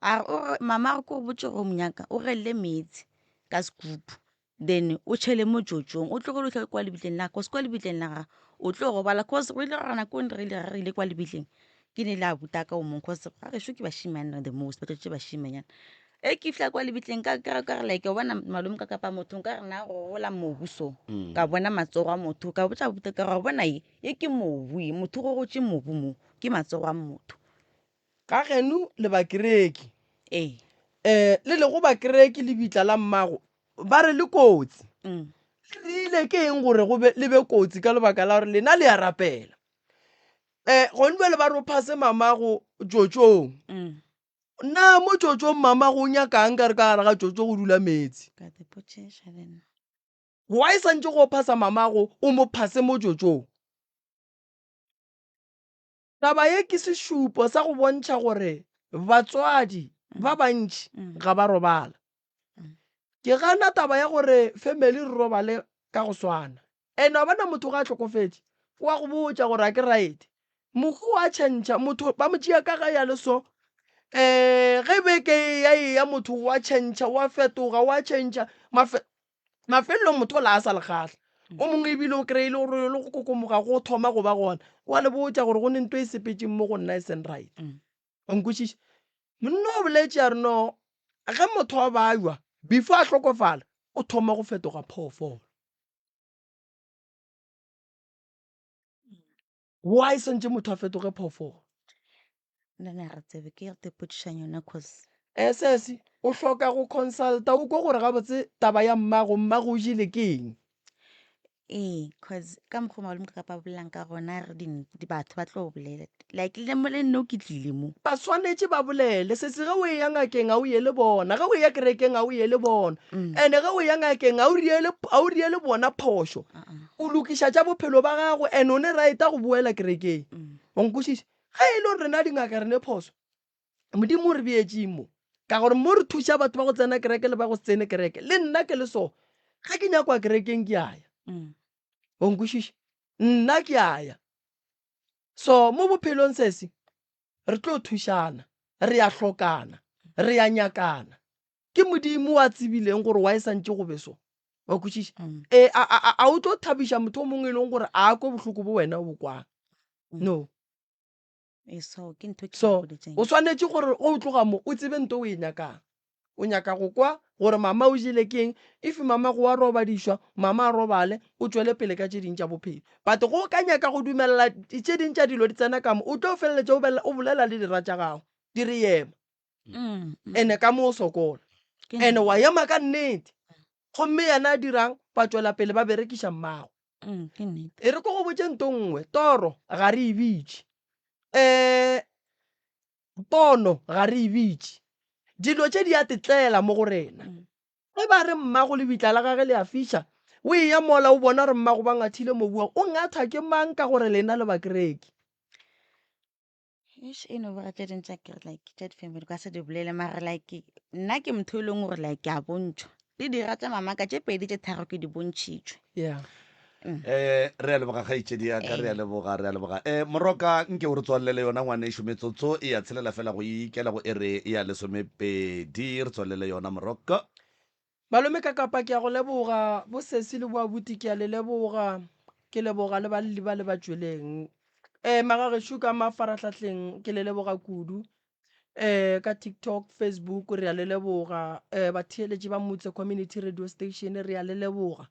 a re o re mama re ke go botše gore o mo nyaka o gelele meetse ka sekupu then o tšhele mo jojong o tlogele o tle kwa lebitleng la cause kwa lebitleng la gago o tlo gobala cause go ile gore nako re ile re ile kwa lebitleng ke ne le abuti a ka o mongwe cause ga gešo ke bašimane the most ba tletše bašimanyana e ke fihla kwa lebitleng ka ka ka re like wa bona malome ka kapa motho nka re na go gola mobu so Mm. ka bona matsogo a motho ka botša abuti ka re wa bona ye ye ke mobu ye motho go gotše mobu mo ke matsogo a motho Ga geno le bakereki. Ee. Eh, le lego bakereki lebitla la mmago ba re le kotsi. Mm. Le rile ke eng gore go be le be kotsi ka lebaka la gore lena le a rapela. Eh, gone bjale ba re o phase mamago tšotšong. Mm. Na mo tšotšong mamago o nyakang ka re ka gare ga tšotšo go dula meetse? Ka te potšeša le nna. Why santše go phasa mamago o mo phase mo tšotšong? Taba ye ke sešupo sa go bontšha gore batswadi ba bantši ga ba robala. Ke gana taba ya gore family re robale ka go swana. And wa bona motho ga a hlokofetše o a go botša gore ga ke right. Mohu wa tšhentšha, motho ba mo tšea ka ge a le so. Um ge beke e eya e eya motho wa tšhentšha, wa fetoga, wa tšhentšha. Mafelelong motho ola a sa le kgahla. O mongwe ebile o kry-e le gore le go kokomoga go thoma go ba gona. Wa le botša gore go ne nto e sepetšeng mo go nna e seng right. Wa nkwešiša? Monna o boletše a re no ge motho a bajwa before a hlokofala o thoma go fetoga phoofolo. Why swantše motho a fetoge phoofolo? Nna ne re tsebe ke re tepotšišang yona cause. Eh sesi, o hloka go consulta o kwe gore gabotse taba ya mmago, mmago o jele ke eng? Ee, cause ka mokgwa malome ka ba bolelang ka gona re di batho ba tlo bolela like le mo le nna o ke tlile mo. Ba swanetše ba bolele. Sesi ge o eya ngakeng ga o ye le bona, ge o eya kerekeng ga o ye le bona, and-e ge o eya ngakeng ga o riele ga o riele bona phošo. O lokiša tša bophelo ba gago and o ne right go boela kerekeng. Wa nkwešiša? Ge e le gore rena dingaka re ne phoso, Modimo o re beetšeng mo? Ka gore mo re thuša batho ba go tsena kereke le ba go se tsene kereke. Le nna ke le so, ge ke nyakwa kerekeng ke a ya. Wa nkwešiša? Nna ke a ya. So mo bophelong sesi, re tlo thušana, re a hlokana, re a nyakana. Ke Modimo a tsebileng gore why santše go be so. Wa kwešiša? E, a, a, a o tlo thabiša motho o mongwe e leng gore a kwe bohloko bo wena o bo kwang. No. E, so ke ntho ke So, gopoditseng. o swanetše gore o tloga mo o tsebe nto o e nyakang. O nyaka go kwa gore mama o jele ke eng. If mama go a robadišwa, mama a robale, o tšwele pele ka tše ding tša bophelo. But go o ka nyaka go dumelela tše ding tša dilo di tsena ka mo, o tlo feleletša o bolela le dira tša gago di re ema. Ene ka mo o sokola. Ene wa ema ka nnete. Gomme yena a dirang? Ba tšwela pele ba berekiša mmagwe. E re ko go botše nto nngwe, toro ga re e bitše. Um pono ga re e bitše. Dilo tše di a tetlela mo go rena. Ge ba re mmago lebitla la gage le a fiša, o eya mola o bona gore mmago ba ngathile mobu wa, o ngatha ke mang ka gore lena le bakereki? Eish, e no ba tše ding tša kere like tša di-family ka se di bolele mare like nna ke motho e leng gore like ke a bontšhwa le dira tša mamaka tše pedi tše tharo ke di bontšhitšwe. Yeah. Eh, re a leboga kgaetšedi ya ka, re a leboga, re a leboga. Eh, Moroka, nke o re tswalele yona ngwanešu, metsotso e ya tshelela fela go ikela go ere ya lesomepedi. Re tswalele yona Moroka. Malome ka kapa ke a go leboga, bo sesi le bo abuti ke a le leboga, ke leboga le balli ba le ba tšweleng. Eh, magagešo ka mafarahlahleng ke le leboga kudu. Eh, ka TikTok, Facebook re a le leboga. Eh, batheeletši ba Motse Community Radio Station re a le leboga.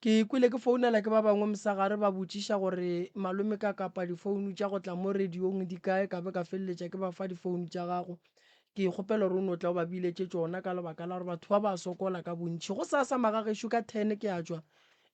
Ke kwele ke founela ke ba bangwe mosegare ba botšiša gore malome ka kapa difounu tša go tla mo radiong di kae ka be ka feleletša ke ba fa difounu tša gago. Ke kgopela gore o no tla o ba biletše tšona ka lebaka la gore batho ba ba sokola ka bontši. Gosasa magagešo ka ten ke a tšwa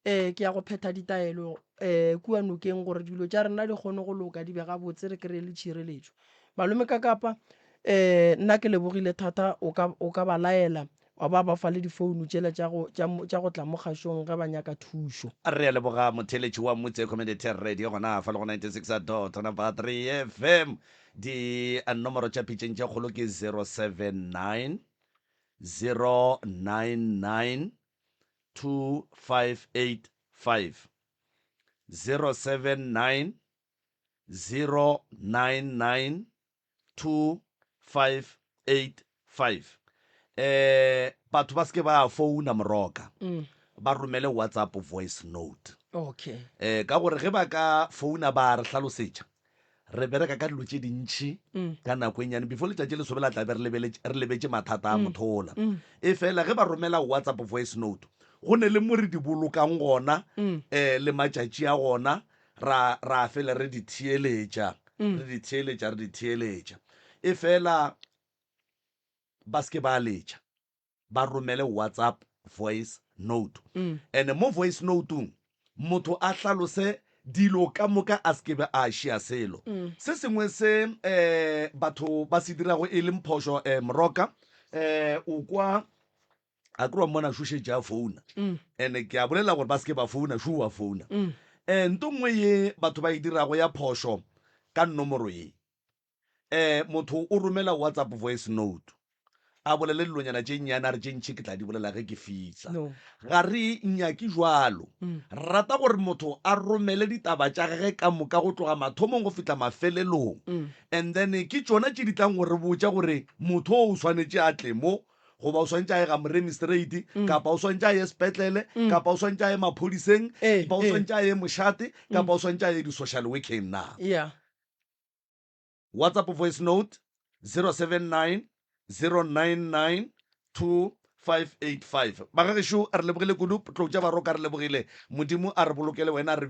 um ke ya go phetha ditaelo um kua nokeng gore dilo tša rena di kgone go loka di be gabotse re kry-e le tšhireletšo. Malome ka kapa um nna ke lebogile thata o ka, o ka ba laela Wa ba ba fa le difounu tšela tša go, tša, tša go tla mo kgašong ge ba nyaka thušo. Re a leboga motheeletši wa Motse Community Radio gona fa le go 96 dot number 3 FM. Di nomoro tša pitšeng tše kgolo ke 079 099 2585 079 099 2585 eh batho ba seke ba founa moroka mm. ba romele whatsapp voice note okay eh ka gore ge ba ka founa ba re hlalosetša re bereka ka dilo tše dintšhi mm. ka nako e nyane before letšatši le sobela tlabe re lebetše mathata a mm. motho ola mm. e fela ge ba romela whatsapp voice note go ne le mo re di bolokang gona um le matšatši a gona ra ra fela re di theeletša mm. re di theeletša re di theeletša e fela ba se ke ba letša ba romele whatsapp voice note mm. and mo voice noteong motho a hlalose dilo ka moka a se ke be a šia selo mm. se sengwe se um batho ba se dirago e leng phošo um moroka um o kwa a ke wa mmona šo šetše a founa mm. and ke a bolela gore ba se ke ba founa šo wa founa um nto nngwe ye batho ba e dirago ya phošo ka nomoro ye um motho o romela whatsapp voice note a bolele dilonyana tše nnyane a re tše ntšhi ke tla di bolela ge ke fihla ga re nyake jwalo mm. re rata gore motho a romele ditaba tša gage ka moka go tloga mathomong go fihla mafelelong mm. and then ke tšona tše di tlang go re botša gore motho o swanetše a tle mo goba o swantše a ye ga moremi straight mm. kapa o swantše a ye sepetlele mm. kapa o swantše a ye maphodiseng eh, kapa o eh. swantše a ye mošate mm. kapa o swantše a ye di-social working na yeah. whatsapp voice note 079 099 2585 bagagešo re lebogile kudu tlou tša baroka re lebogile modimo a re bolokele wena re.